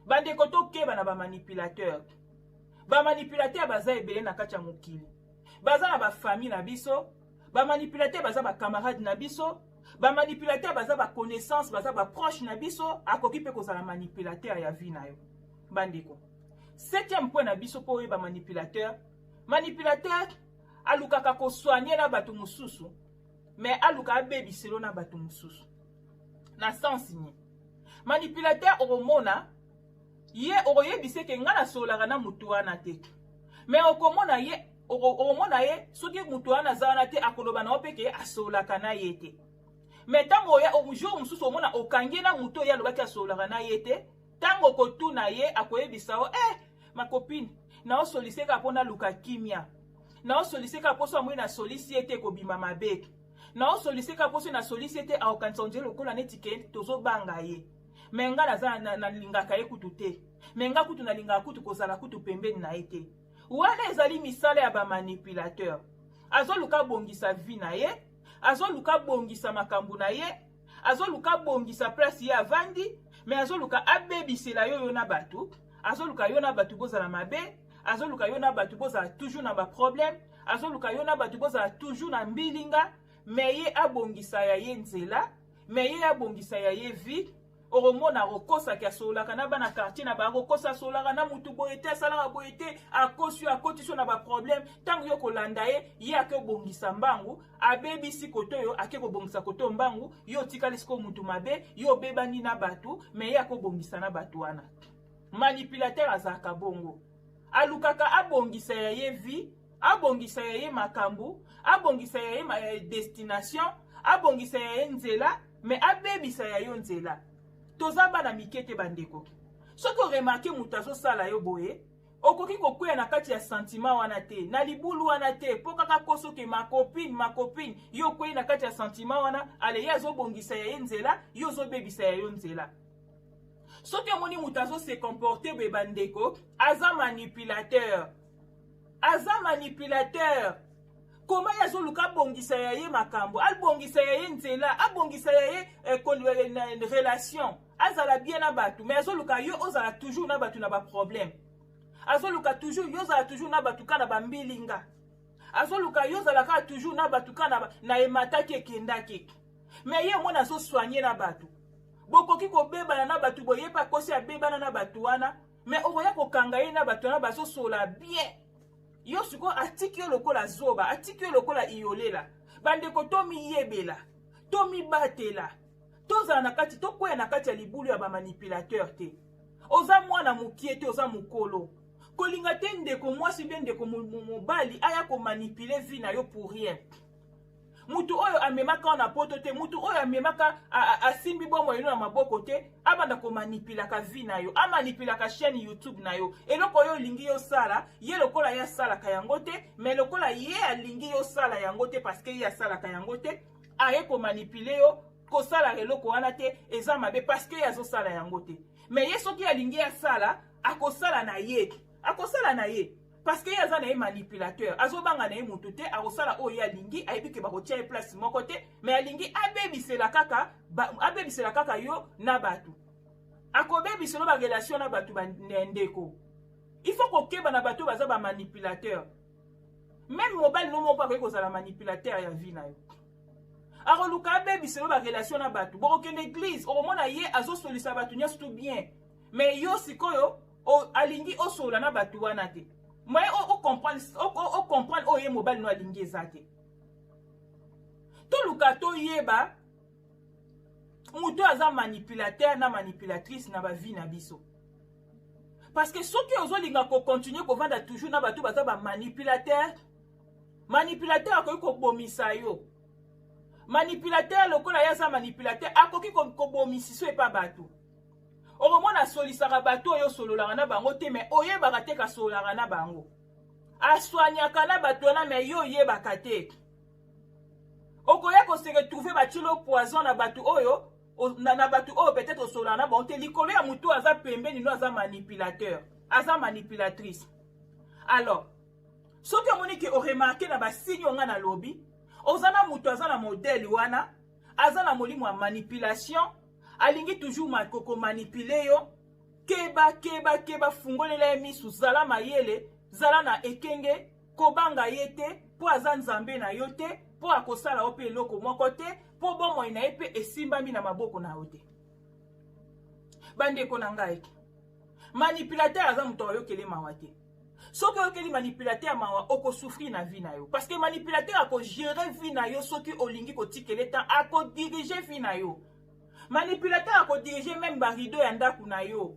Bandeko, tokeba na bamanipulateur. Bamanipulateur baza ebele na kati ya mokili. Baza na bafamille na biso, bamanipulateur baza bacamarade na biso, bamanipulateur baza baconnaissance, baza baproche na biso. Akoki mpe kozala manipulateur ya vie na yo. Bandeko, septième point na biso mpo oyeba manipulateur: manipulateur alukaka kosoigne na bato mosusu, mais aluka abebiselo na bato mosusu. Na sens nini? Manipulateur, okomona ye, okoyebisa eke ngai nasololaka na motu wana te, mais okomona ye, okomona ye soki motu wana aza wana te, akoloba na yo mpe ke asololaka na ye te. Mais ntango oya jour mosusu, omona okangi ye na motu oyo alobaki asololaka na ye te. Ntango okotuna ye, akoyebisa yo: "Eh, ma copine, naosolise kaka mpo naluka kimia, naosolise kaka mpo so amoi nasolisi ye te, ekobima mabe, naosolise kaka mpo so nasolisi ye te, akokanisa ondire lokola neti ke tozobanga ye. Mais nga naza nalingaka ye kutu te, mais nga kutu nalingaka kutu kozala kutu pembeni na ye te." Wana ezali misala ya bamanipulateur. Azoluka abongisa vie na ye, azoluka abongisa makambo na ye, azoluka abongisa place ye avandi, mais azoluka abebisela yo, yo na bato. Azoluka yo na bato bozala mabe, azoluka yo na bato bozala toujours na baproblème, azoluka yo na bato bozala toujours na mbilinga, mais ye abongisa ya ye nzela, mais ye abongisa ya ye vie. Okomona akokosaki asololaka na bana quartier na bakokosa, asololaka na mutu boye te, asalaka boye te. Akosi yo, akotisi yo na baproblème. Ntango yo kolanda ye, ye ake kobongisa mbangu, abebisi kote oyo, ake kobongisa kote oyo mbangu. Yo otikali sikoyo mutu mabe, yo obebani na bato, mais ye akobongisa na bato wana. Manipulateur azalaka bongo, alukaka abongisa ya ye vie, abongisa ya ye makambo, abongisa ya ye destination, abongisa ya ye nzela, mais abebisa ya yo nzela. Toza bana mike te, bandeko. Soki oremarquer moto azosala yo boye, okoki kokweya na kati ya sentiment wana te, na libulu wana te, mpo kaka kosoke "ma copine, ma copine", yo okwei na kati ya sentiment wana. Ale, ye azobongisa ya ye nzela, yo ozobebisa ya yo nzela. Soki omoni moto azose comporter boye, bandeko, aza manipulateur, aza manipulateur. Koma ye azoluka abongisa ya ye makambo, abongisa ya ye nzela, abongisa ya ye relation, azala bien na bato, mais azoluka yo ozala toujours na bato na baproblème. Azoluka toujours yo ozala toujours na bato kaka na bambilinga. Azoluka yo ozala kaka toujours na bato kaka na emataki ekendaki. Mais ye omona azosoigne na bato, bokoki kobebana na bato boye, mpe akosi abebana na bato wana, mais okoya kokanga ye na bato wana bazosola bien. Yo sikoyo atiki yo lokola zoba, atiki yo lokola iyolela. Bandeko, tomiyebela, tomibatela, tozala na kati, tokwea na kati ya libulu ya bamanipulateur te. Oza mwana mokie te, oza mokolo. Kolinga te ndeko mwasi mpe ndeko mobali aya komanipuler vie na yo pour rien. Mutu oyo amemaka na poto te, mutu oyo amemaka, asimbi bomoi na maboko te, abanda komanipulaka vie na yo, amanipulaka chaîne YouTube na yo. Eloko oyo olingi yosala, ye lokola ye asalaka yango te, mais lokola ye alingi yosala yango te, parce que ye asalaka yango te, aye komanipuler yo kosala eloko wana te, eza mabe, parce que ye azosala yango te. Mais ye soki alingi asala, akosala na ye, akosala na ye, parce que ye aza na ye manipulateur, azobanga na ye motu te, akosala oyo ye alingi. Ayebi ke bakotia ye place moko te, mais alingi abebisela kaka yo na bato, akobebisela barelation na bato. Bandeko, il faut kokeba na bato baza bamanipulateur. Même mobali no moko akoki kozala manipulateur ya vie na yo. Akoluka abebisa yo barelation na bato. Bokokende église, okomona ye azosolisa bato nyonso tout bien, mais yo sikoyo alingi osolola na bato wana te. Moye ocomprendre oyo ye mobali no alingi eza te. Toluka toyeba moto aza manipulateur na manipulatrice na bavie na biso, parce que soki ozolinga kocontinue kovanda toujours na bato baza bamanipulateur, manipulateur akoki kobomisa yo. Manipulateur, lokola ye aza manipulateur, akoki kobomisa so epa bato. Okomona asolisaka bato oyo osololaka na bango te, mais oyebaka te kasololaka na bango. Aswanyaka na bato wana, mais yo oyebaka te. Okoya kose retrouver batielo poison na bato oyo na bato oyo peut-être osololaka na bango te, likolo ya motu aza pembeni no, aza manipulateur, aza manipulatrice. Alors soki omoni ke oremarquer na basigne oyo nga nalobi, oza na moto aza na modèle wana, aza na molimo ya manipulation, alingi toujours komanipuler yo, keba, keba, keba. Fungolela ye misu, zala mayele, zala na ekenge. Kobanga ye te, mpo aza nzambe na yo te, mpo akosala yo mpe eloko moko te, mpo bomoi na ye mpe esimbami na maboko na yo te. Bandeko na ngai, manipulateur aza moto ayokele mawa te. Soki oyokeli manipulateur mawa, okosouffrir na vie na yo, parce que manipulateur akogérer vie na yo. Soki olingi kotikela temps, akodiriger vie na yo. Manipulateur akodiriger même barideau ya ndako na yo.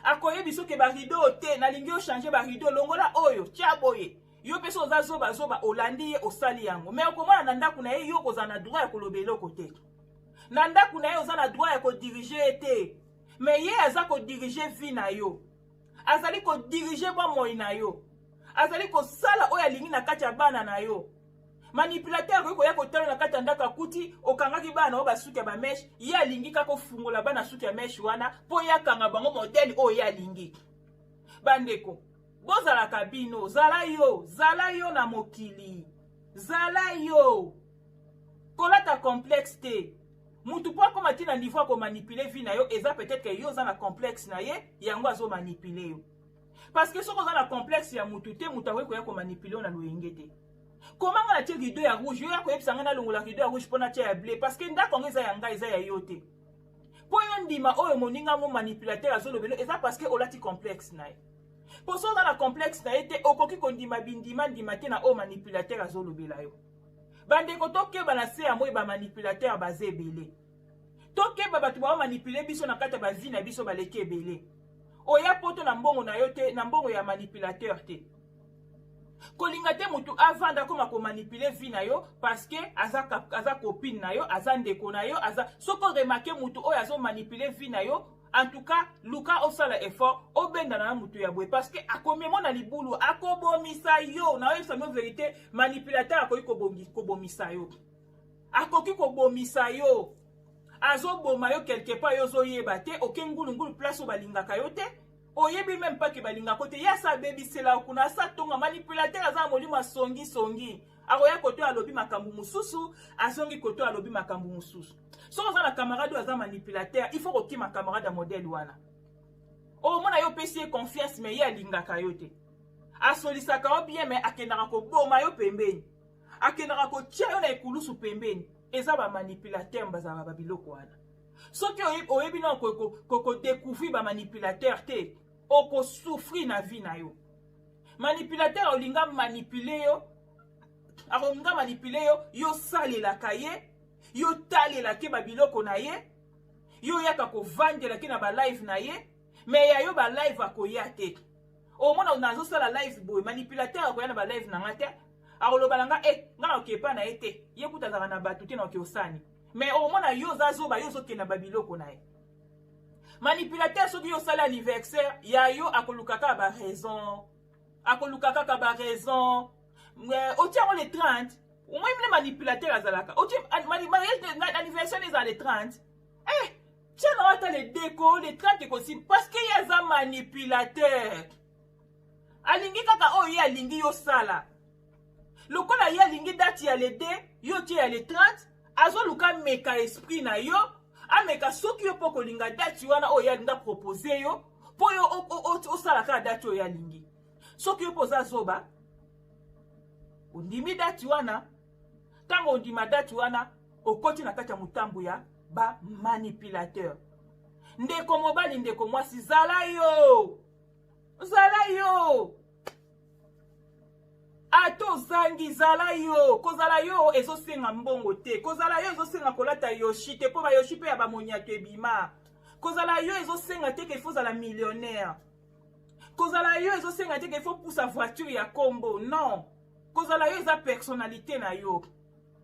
Akoyebi soki barideau te, nalingi ochanger barideau, longola oyo, tia boye. Yo mpe so oza zobazoba, olandi ye, osali yango. Mais okomona na ndako na ye, yo kozala na droit ya koloba eloko te. Na ndako na ye, oza na droit ya kodiriger ye te, mais ye aza kodiriger vie na yo, azali kodiriger bomoi na yo, azali kosala oyo alingi na kati ya bana na yo. Manipulateur akoki koya kotala na kati ya ndako, akuti okangaki bana oyo basuki ya bamèches. Ye alingi kaka ofungola bana suki ya mèches wana mpo ye akanga bango modèle oyo ye alingi. Bandeko, bozalaka bino. Zala yo, zala yo na mokili, zala yo. Kolata complexe te. Mutu mpo akóma ntina niveau akomanipuler vie na yo, eza peut-être ke yo oza na complexe na ye, yango azomanipuler yo. Parce que soki oza na complexe ya mutu te, mutu akoki koya komanipuler yo na loyenge te. Koma nga natie rideau ya rouge, yo ya koyebisa ngai nalongola rideau ya rouge mpo natia ya bleu, parce que ndako yango eza ya ngai, eza ya yo te. Mpo yo ndima oyo moninga ngo manipulateur azolobelo, eza parce que olati complexe na ye. Mpo so oza na complexe na ye te, okoki kondima bindima ndima te na oyo manipulateur azolobela yo. Bandeko, tokeba na se ya moi, bamanipulateur baza ebele. Tokeba, bato baomanipuler biso na kati ya bavie na biso baleki ebele. Oya poto na mbongo na yo te, na mbongo ya manipulateur te. Kolinga te motu avanda akoma komanipuler vie na yo parce que aza copine na yo, aza ndeko na yo, aza. Soki oremarquer motu oyo azomanipuler vie na yo, en tout cas luka osala effort obendana na motu ya boye, parce que akomemo na libulu, akobomisa yo. Naoyebisa no vérité, manipulateur akoki kobomisa yo, akoki kobomisa yo. Azoboma yo quelque part, yo ozoyeba te. Oke ngulungulu, place oyo balingaka yo te, oyebi même pas ke balingaka te. Ye asa abebisela kuna, asa tonga. Manipulateur aza na molimo asongisongi. Akoya koto, alobi makambo mosusu, azongi koto, alobi makambo mosusu. Soki oza na camarade oyo aza manipulateur, il faut kokima camarade ya modèle wana. Omona yo opesi ye confiance, mais ye alingaka yo te. Asolisaka yo bien, mais akendaka koboma yo pembeni, akendaka kotia yo na ekulusu pembeni. Eza bamanipulateur bazalaka babiloko wana. Soki oyebi na kodécouvrir bamanipulateur te, okosouffrir na vie na yo. Manipulateur olinga manipuler yo, akolinga manipuler yo, yosalelaka ye, yo talelaki babiloko na ye, yo oyaka kovandelaki na balive na ye, mais ya yo balive akoya te. Omona nazosala live boye, manipulateur akoya na balive na nga te, akoloba na nga e nga na okepa na ye te, ye kuta azalaka na bato te na oke osani. Mais omona yo oza zoba, yo ozokende na babiloko na ye. Manipulateur, soki yo osali anniversaire ya yo, akoluka kaka baraison, akoluka kaka baraison. Otia yango le 30. Omoi mle manipulateur azalaka otie mariage, anniversaire ezala le 30, eh tia na ata le déco, le 30 ekosi, parce que ye aza manipulateur, alingi kaka oyo ye alingi yosala. Lokola ye alingi date ya le 2, yo tie ya le 30, azoluka meka esprit na yo, ameka soki yo mpo kolinga date wana oyo ye alingi aproposer yo, mpo yo osala kaka date oyo ye alingi. Soki yo mpo oza zoba, ondimi date wana. Ntango ondima date wana, Okoti na kati ya motambo ya ba manipulateur. Ndeko mobali, ndeko mwasi, zala yo, zala yo. Ata ozangi, zala yo. Kozala yo ezosenga mbongo te, kozala yo ezosenga kolata yoshi te, mpo bayoshi mpe ya bamonyato ebima. Kozala yo ezosenga te ke faut ozala millionnaire. Kozala yo ezosenga te ke faut pusa voiture ya kombo. Non, kozala yo eza personnalité na yo,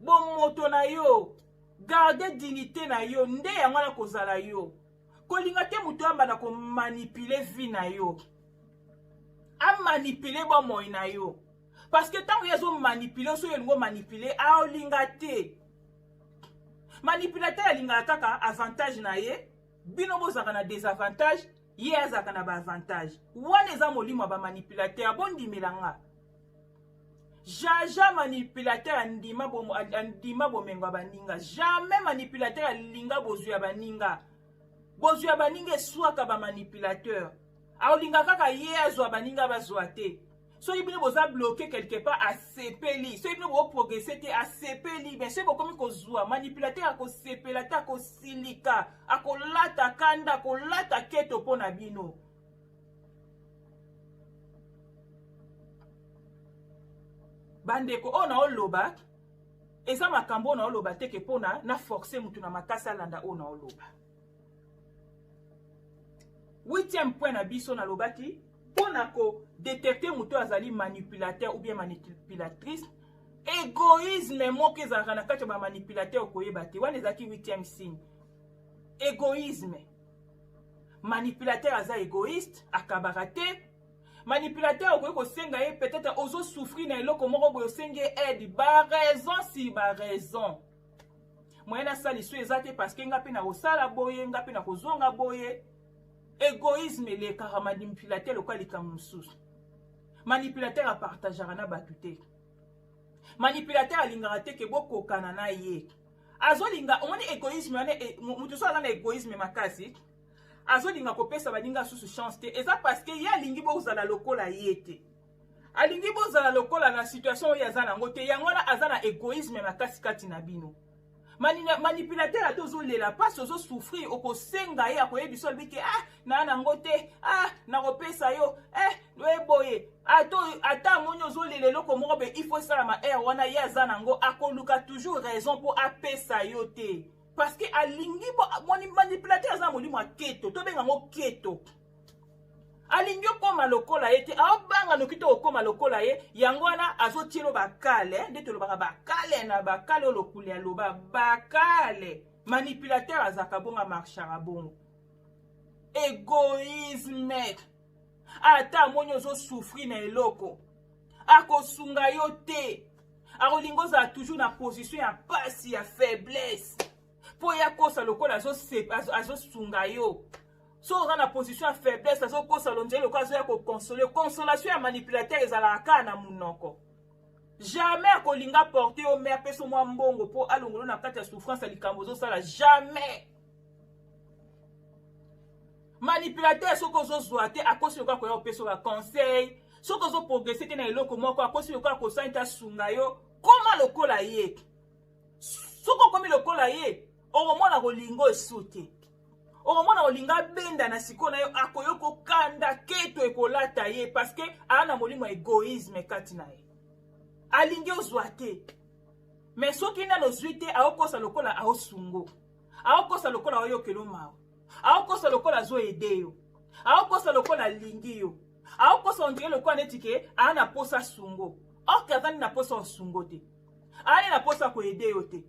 bomoto na yo, garde dignité na yo, nde yango wana kozala yo. Kolinga te moto ambanda komanipule vie na yo, amanipule bomoi na yo, parce que ntango ye azomanipule, soki olingi omanipule, aolinga te. Manipulateur alingaka kaka avantage na ye, bino bozalaka na désavantage, ye azalaka na baavantage. Wana eza molimo ya bamanipulateur, bondimela nga. Jaja manipulateur andima andima bomengo ya baninga. Jamais manipulateur alinga bozwi ya baninga. Bozwi ya baninga eswaka bamanipulateur. Aolinga kaka ye azwa, baninga bazwa te. Soki bino boza bloqué quelque part, asepeli. Soki bino boprogresse te, asepeli. Mais soki bokomi kozwa, manipulateur akosepela te, akosilika, akolata kanda, akolata keto mpo na bino. Bandeko, oyo naoloba eza makambo oyo naoloba te ke mpona na force mutu na makasi alanda oyo naoloba. Huitième point na biso, nalobaki mpona kodétecter moto azali manipulateur ou bien manipulatrice, égoïsme moko ezalaka na kati ya bamanipulateur, okoyeba te. Wana ezalaki huitième signe, égoïsme. Manipulateur aza égoïste, akabaka te. Manipulateur, okoki kosenga ye, peut-être ozosouffrir na eloko moko boye, osengi ye aide, baraison si baraison, moyen nasala liso eza te, parce que nga mpe nakosala boye, nga mpe nakozonga boye. Égoïsme elekaka manipulateur lokola likambo mosusu. Manipulateur apartageaka na bato te. Manipulateur alingaka te ke bokokana na ye. Azolinga, omoni égoïsme wana, moto so aza na égoïsme makasi, azolinga kopesa baninga susu chance te. Eza parce que ye alingi bozala lokola ye te, alingi bozala lokola na situation oyo aza nango te. Yango wana aza na égoïsme makasi kati na bino. Manipulateur, ata ozolela mpasi, ozosouffrir, okosenga ye, akoyebi so, alobi ke ah, naa nango te, ah, nakopesa yo eh, eboye. Ata amoni ozolela eloko moko be, il faut esalama aire wana, ye aza nango, akoluka toujours raison mpo apesa yo te, parce que alingi. Manipulateur aza na molimo ya keto, tobenga yango keto. Alingi okóma lokola ye te, aobanga noki to okóma lokola ye. Yango wana azotielo bakale, nde tolobaka bakale na bakale oyo lokuli aloba bakale. Manipulateur azalaka bongo, amarchaka bongo, égoïsme. Ata amoni ozosouffrir na eloko, akosunga yo te. Akolinga ozala toujours na position ya pasi, ya faiblesse, mpo ya kosa lokola azosunga yo. So oza na position ya faiblesse, azokosa lonzeli lokola azoya koconsoler. Consolation ya manipulateur ezalaka kaka na monoko. Jamais akolinga porte yo me apesa mwa mbongo mpo alongolo na kati ya souffrance ya likambo ozosala. Jamais. Manipulateur, soki ozozwa te, akosi lokola koya kopesa baconseil. Soki ozoprogresse te na eloko moko, akosi lokola kosali te, asunga yo. Koma lokola ye. Soki okomi lokola ye, okomona kolinga esu te, okomona kolinga abenda na sikoyo na yo, akoyoka okanda, keto ekolata ye, parce que aa na molimo ya égoïsme kati na ye. Alingi ozwa te, mais soki nano ozwi te, aokosa lokola aosungo, aokosa lokola aoyokela mawa, aokosa lokola azoaider yo, aokosa lokola alingi yo, aokosa on dirait lokola neti ke aa na posa sungo, or ke aza nde na posa osungo te, aa na posa koaider yo te.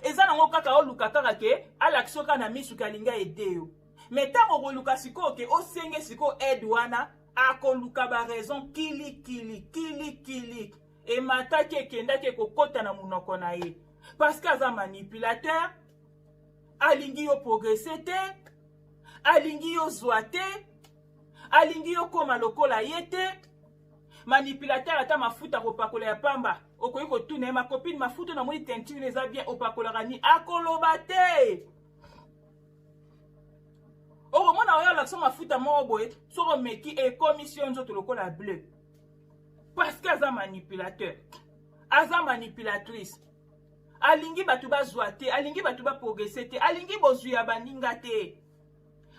Eza nango kaka oluka kaka ke alakisa kaka na misu ke alingi aider yo. Mais ntango okoluka sikoyo ke osenge sikoyo aide wana, akoluka baraison kilikili kilikili, emataki, ekendaki, ekokɔta na monoko na ye, parce que aza manipulateur. Alingi yo progresse te, alingi yo zwa te, alingi yo kóma lokola ye te. Manipulateur, ata mafuta kopakola ya pamba, okoki kotuna ye: "Ma copine, mafuta namoni teinture eza bien, opakolaka nini?" Akoloba te. Okomona oyo alakisa mafuta moko boye, soki omeki, ekomisi yo nzoto lokola bleu, parce que aza manipulateur, aza manipulatrice. Alingi bato bazwa te, alingi bato baprogrese te, alingi bozwi ya baninga te.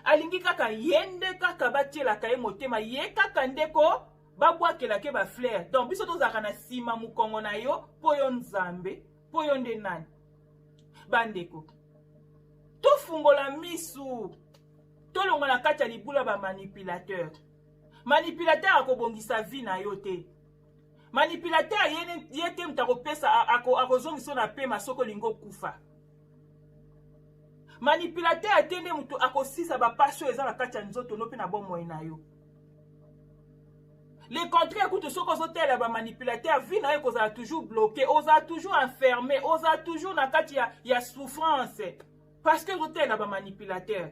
Alingi kaka ye nde kaka batielaka ye motema, ye kaka nde ko babwakelaka ye bafleur. Donc biso tozalaka na nsima mokongo na yo mpo yo Nzambe, mpo yo nde nani? Bandeko, tofungola misu, tolongwa na kati ya libula ba manipulateur. Manipulateur akobongisa vie na yo te. Manipulateur ye te moto akopesa, akozongisa na pema soki olingi okufa. Manipulateur te nde moto akosisa bapasi oyo eza na kati ya nzoto no mpe na bomoi na yo. Le contraire, kutu soki ozotela ba manipulateur, vie na yo ekozala toujours bloqué, ozala toujours enfermé, ozala toujours na kati ya souffrance parce que ozotela ba manipulateur.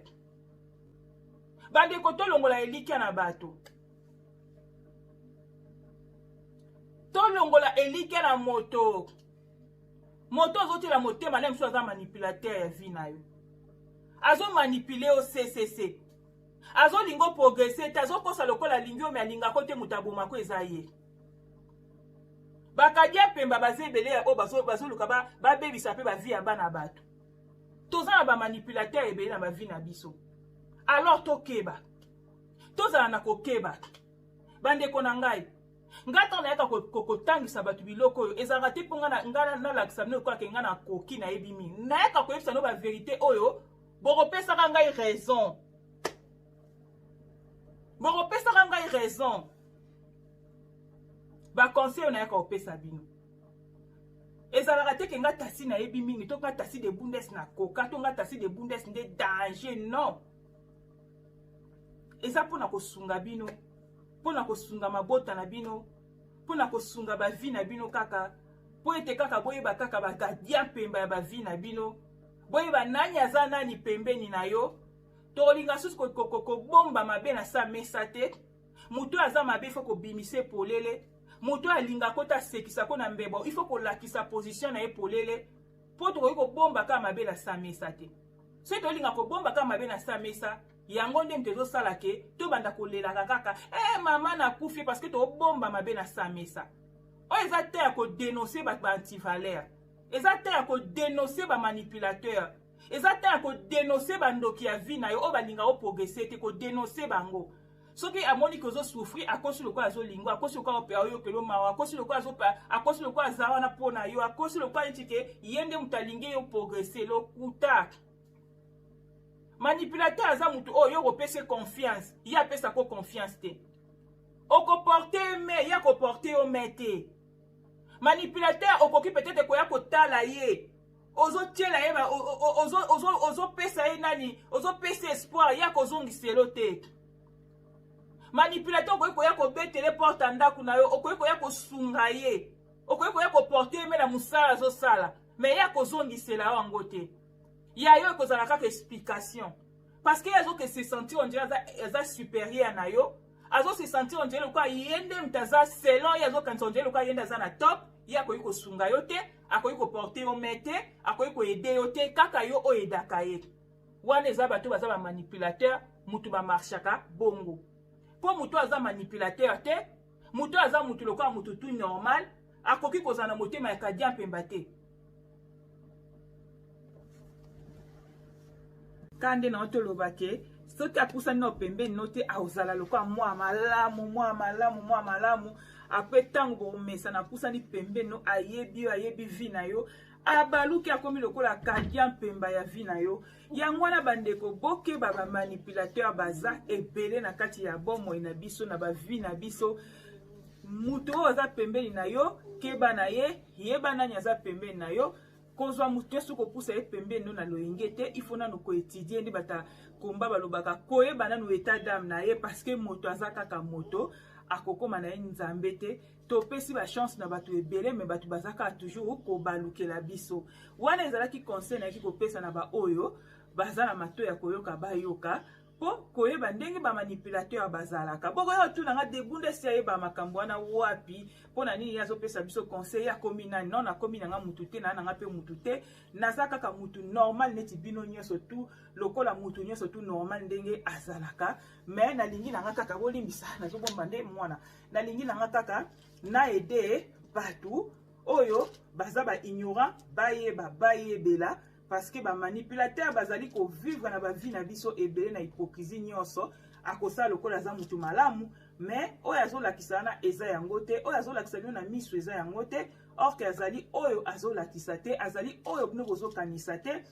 Bandeko, tolongola elikya na bato, tolongola elikya na moto. Moto azotela motema na mosusu aza manipulateur ya vie na yo, azomanipule yo ccc, azolinga oprogrese te, azokosa lokola alingi yo me alingako te, moto abomako eza ye. Bakadia pemba baza ebele oyo bazoluka babebisa mpe bavie ya bana bato. Toza na bamanipulateur ebele na bavie na biso. Alors tokeba, tozala na kokeba. Bandeko na ngai, ngai ntango nayaka kotangisa bato biloko oyo ezalaka te mpo ngai nalakisa bino lokola ke ngai nakoki nayebi mingi. Nayaka koyebisa no baverité oyo bokopesaka ngai raison, bokopesaka ngai raison. Baconseil oyo nayaka kopesa bino ezalaka te ke nga Tasi nayebi mingi, to nga Tasi de Bundes nakoka, to nga Tasi de Bundes nde danger. Non, eza mpona kosunga bino, mpona kosunga mabota na bino, mpona kosunga bavi na bino, kaka mpo ete kaka boyeba kaka bagadia mpemba ya bavi na bino, boyeba nani aza nani pembeni na yo. Tokolinga susu kobomba mabe na sa mesa te. Moto aza mabe ifo kobimisa polele, moto alinga ko ta asekisa ko na mbebo ifo kolakisa position na ye polele, mpo tokoki kobomba kaka mabe na sa mesa te. Soki tolinga kobomba kaka mabe na sa mesa, yango nde moto ezosala ke tobanda kolelaka kaka mama nakufi, parce que tobomba mabe na sa mesa. Oyo eza te ya kodénoncer bato ba antivaleur, eza te ya kodénoncer bamanipulateur, eza te ya kodénoncer bandoki ya vie na yo oyo balinga oprogrese te, kodénoncer bango. Soki amoni ke ozosouffrir, akosi lokola azolingo, akosi lokola ayokelo mawa, akosi lokola akosi lokola aza wana mpo na yo, akosi lokola neti ke ye nde moto alingi yo progresse. Lokuta. Manipulateur aza motu oyo yo okopesa confiance, ye apesako confiance te. Okoporte me ye akoporte yo me te. Manipulateur okoki peut-être koya kotala ye, ozotiela ye, ozopesa ye nani, ozopesa espoir, ye akozongiselo te. Manipulateur okoki koya kobetele porte ya ndako na yo, okoki koya kosunga ye, okoki koya koporte ye me na mosala azosala, me ye akozongisela yo yango te. Ya yo ekozala kaka explication, parce que ye azoke se sentir on dirait aza supérieur na yo, azo se sentir on dirait lokola ye nde moto aza selon ye, azokanisa on dirait lokola ye nde aza na top. Ye akoki kosunga yo te, akoki koporte yo me te, akoki koaider yo te, kaka yo oyo edaka ye. Wana eza bato baza bamanipulateur, mutu bamarchaka bongo. Mpo moto aza manipulateur te, moto aza mutu lokola mutu tout normal, akoki kozala na motema ya kadia mpemba te. Ka nde na toloba ke soki apusani na pembeni no te, akozala lokola mwa malamu, mwa malamu, mwa malamu. Apres ntango bomesana, apusani pembeni no, ayebi yo, ayebi vie na yo, abaluki akomi lokola kadia mpemba ya vie na yo. Yango wana bandeko, bokeba, bamanipulateur baza ebele na kati ya bomoi na biso, na bavie na biso. Moto oyo aza pembeni na yo, keba na ye, yeba nani aza pembeni na yo. Kozwa moto nyonso kopusa ye pembeni no na loyenge te, il faut nanu koétudier. Nde bata komba balobaka koyeba nanu état d'âme na ye, parce que moto aza kaka moto, akokóma na ye nzambe te. Topesi bachance na bato ebele, me bato baza kaka toujours kobalukela biso. Wana ezalaki conseil nayaki kopesa na baoyo baza na mato ya koyoka, bayoka mpo koyeba ndenge bamanipulateur bazalaka. Bokoya otuna nga debunda esi ayeba makambo wana wapi, mpo na nini ye azopesa biso conseil, ye akomi nani? Non, nakomi nanga mutu te, naa nanga mpe mutu te, naza kaka mutu normal neti bino nyonso tu, lokola mutu nyonso tu normal ndenge azalaka. Me nalingi nanga kaka, bolimbisa, nazobomba nde mwana, nalingi nanga kaka na aider bato. Oyo baza ba ignorant bayeba bayebela parce que ba manipulateur bazali ko vivre na ba vie na biso ebele na hypocrisie nyonso. Akosala lokola aza mutu malamu, mais oyo azolakisa wana eza yango te, oyo azolakisa bino na miso eza yango te, or que azali oyo azolakisa te, azali oyo bino bozokanisa te.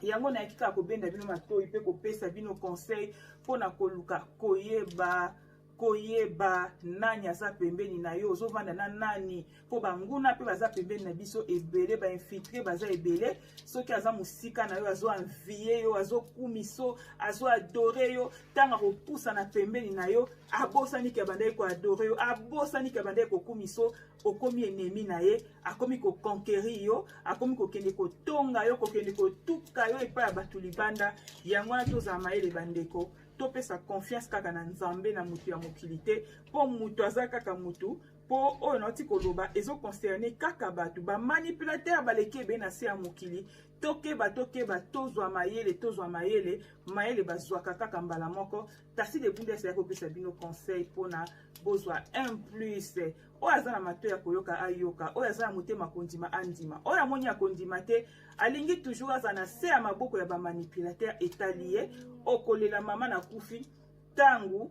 Yango nayaki kaka kobenda bino matoi mpe kopesa bino conseil mpona koluka koyeba koyeba nani aza pembeni na yo, ozovanda na nani, mpo banguna mpe baza pembeni na biso ebele, bainfiltre baza ebele. Soki aza mosika na yo, azoenvie yo, azokumiso, azoadore yo, ntango akopusana pembeni na yo, abosani ke abandaki koadore yo, abosani ke abandaki kokumiso, okomi ennemi na ye, akomi koconquérir yo, akomi kokende kotonga yo, kokende kotuka yo epai ya bato libanda. Yango wana tozala mayele bandeko, topesa confiance kaka na Nzambe, na mutu ya mokili te, mpo mutu aza kaka mutu. Mpo oyo nauti koloba ezoconcerne kaka bato bamanipulateur baleki ebele na se ya mokili. Tokeba, tokeba, tozwa mayele, tozwa mayele. Mayele bazwaka kaka mbala moko. Tasi de Bundes ya kopesa bino conseil mpona bozwa un plus. Oyo aza na matoi ya koyoka ayoka, oyo aza na motema kondima andima, oyo amoni ya kondima te alingi toujours aza na se ya maboko ya bamanipulateur, etali ye. Okolela mama nakufi ntango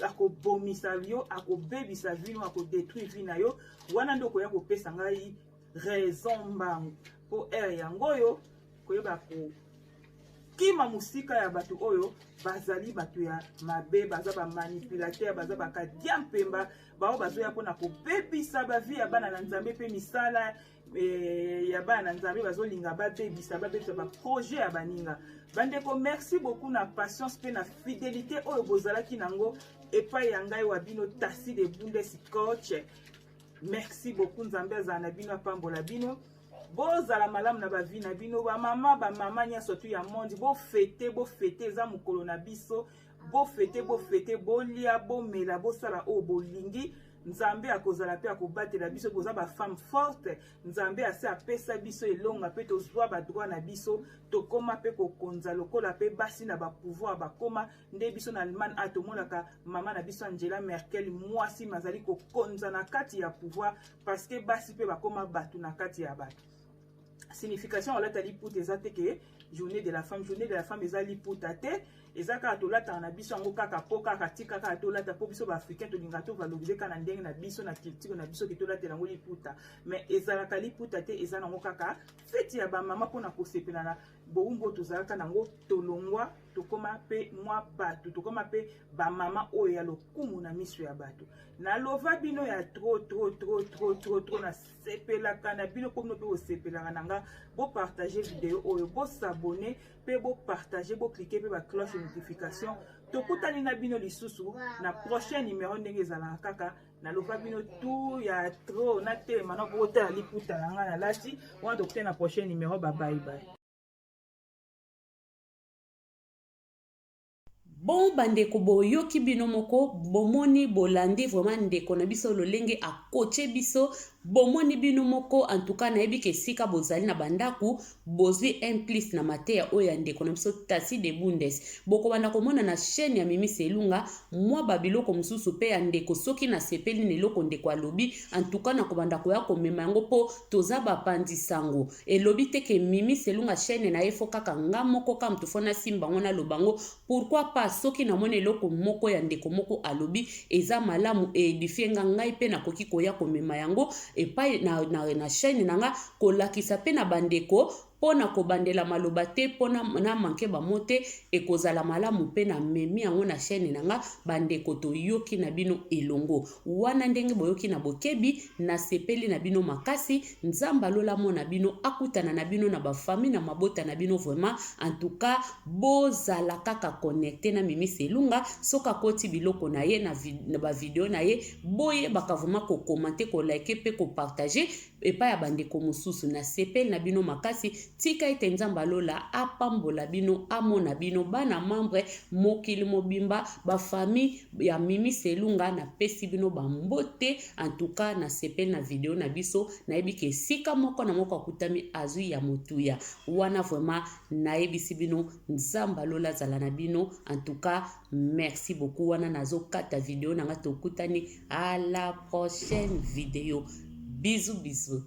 akobomisa yo, akobebisa vie, akodétruire vie na yo. Wana nde okoya kopesa ngai raison mbangu, mpo ere yango oyo koyeba kokima mosika ya bato oyo bazali bato ya mabe, baza bamanipulateur, baza bakadia mpemba, bao bazoya mpona kobebisa bavie ya bana na Nzambe mpe misala ya bana na Nzambe. Bazolinga babebisa babebisa baprojet ya baninga. Bandeko, merci beaucoup na patience mpe na fidélité oyo bozalaki nango epai ya ngai wa bino Tasi de Bundes coach. Merci beaucoup. Nzambe azala na bino, apambola bino, bozala malamu na bavie na bino. Bamama, bamama nyonso tu ya monde, bofete, bofete, eza mokolo na biso. Bofete, bofete, bolia, bomela, bosala oyo bolingi. Nzambe akozala mpe akobatela biso. Boza bafemme forte. Nzambe ase apesa biso elonga mpe tozwa badroit na biso, tokóma mpe kokonza lokola mpe basi na bapouvoir bakóma nde biso na Allemagne. A tomonaka mama na biso Angela Merkel, mwasi mazali kokonza na kati ya pouvoir, parce que basi mpe bakóma bato na kati ya bato. Signification olata liputa eza te ke journée de la femme. Journée de la femme eza liputa te, eza kaka tolataka na biso yango kaka mpo kaka tika kaka tolata, mpo biso baafricain tolingaka tovalorize kaka na ndenge na biso, na culture na biso, ke tolatela yango liputa. Mais ezalaka liputa te, eza nango kaka feti ya bamama mpona kosepela na bowumbu oyo tozalaka nango. Tolongwa, tokóma mpe mwa bato, tokóma mpe bamama oyo ya lokumu na miso ya bato. Nalova bino ya trop, trop, trop, trop, trop, trop. Nasepelaka na bino mpo bino mpe bosepelaka na nga. Bopartage video oyo, bos'abonner mpe bopartage, boclique mpe bacloche de notification. Tokutani na bino lisusu na prochain numéro ndenge ezalaka kaka. Naloba bino tout ya trop, natelema na botala liputa na ngai nalati wana. Tokutani na prochain numéro. Babaye baye. Bon bandeko, boyoki bino moko, bomoni, bolandi vraiment ndeko na biso lolenge akoche biso. Bomoni bino moko. En tout cas, nayebi ke esika bozali na bandako, bozwi un plus na mateya oyo ya ndeko na biso Tasi de Bundes. Bokobanda komona na chaîne ya Mimi Selunga mwa babiloko mosusu mpe ya ndeko. Soki nasepeli na eloko ndeko alobi, en tout cas nakobanda koya komema yango, mpo toza bapanzi sango. Elobi te ke Mimi Selunga chaîne na ye fo kaka nga moko ka moto fo nasimba yango, naloba yango. Pourquoi pas, soki namoni eloko moko ya ndeko moko alobi eza malamu, eédifie nga, ngai mpe nakoki koya komema yango epai na chaîne na nga, kolakisa mpe na bandeko, mpo na kobandela maloba te, mpo na manke bamo te. Ekozala malamu mpe namemi yango na chaîne na nga. Bandeko, toyoki na bino elongo wana ndenge boyoki na bokebi. Nasepeli na bino makasi. Nzambe alola mona bino, akutana na bino na bafamille, na mabota na bino. Vraiment, en tout cas, bozala kaka connecté na Mimi Selunga. Soki akoti biloko na ye na bavideo na ye, boyebaka vraiment kocommenter, kolike mpe kopartage epai ya bandeko mosusu. Nasepeli na bino makasi. Tika ete Nzambe alola apambola bino, amona bino, bana membre, mokili mobimba, bafamille ya Mimi Selunga. Napesi bino bambote. En tout cas, nasepeli na video na biso. Nayebi ke esika moko na moko akutami azwi ya motuya wana. Vraiment, nayebisi bino, Nzambe alola azala na bino. En tout cas, merci beaucoup. Wana nazokata video na nga. Tokutani à la prochaine vidéo. Bisous bisous.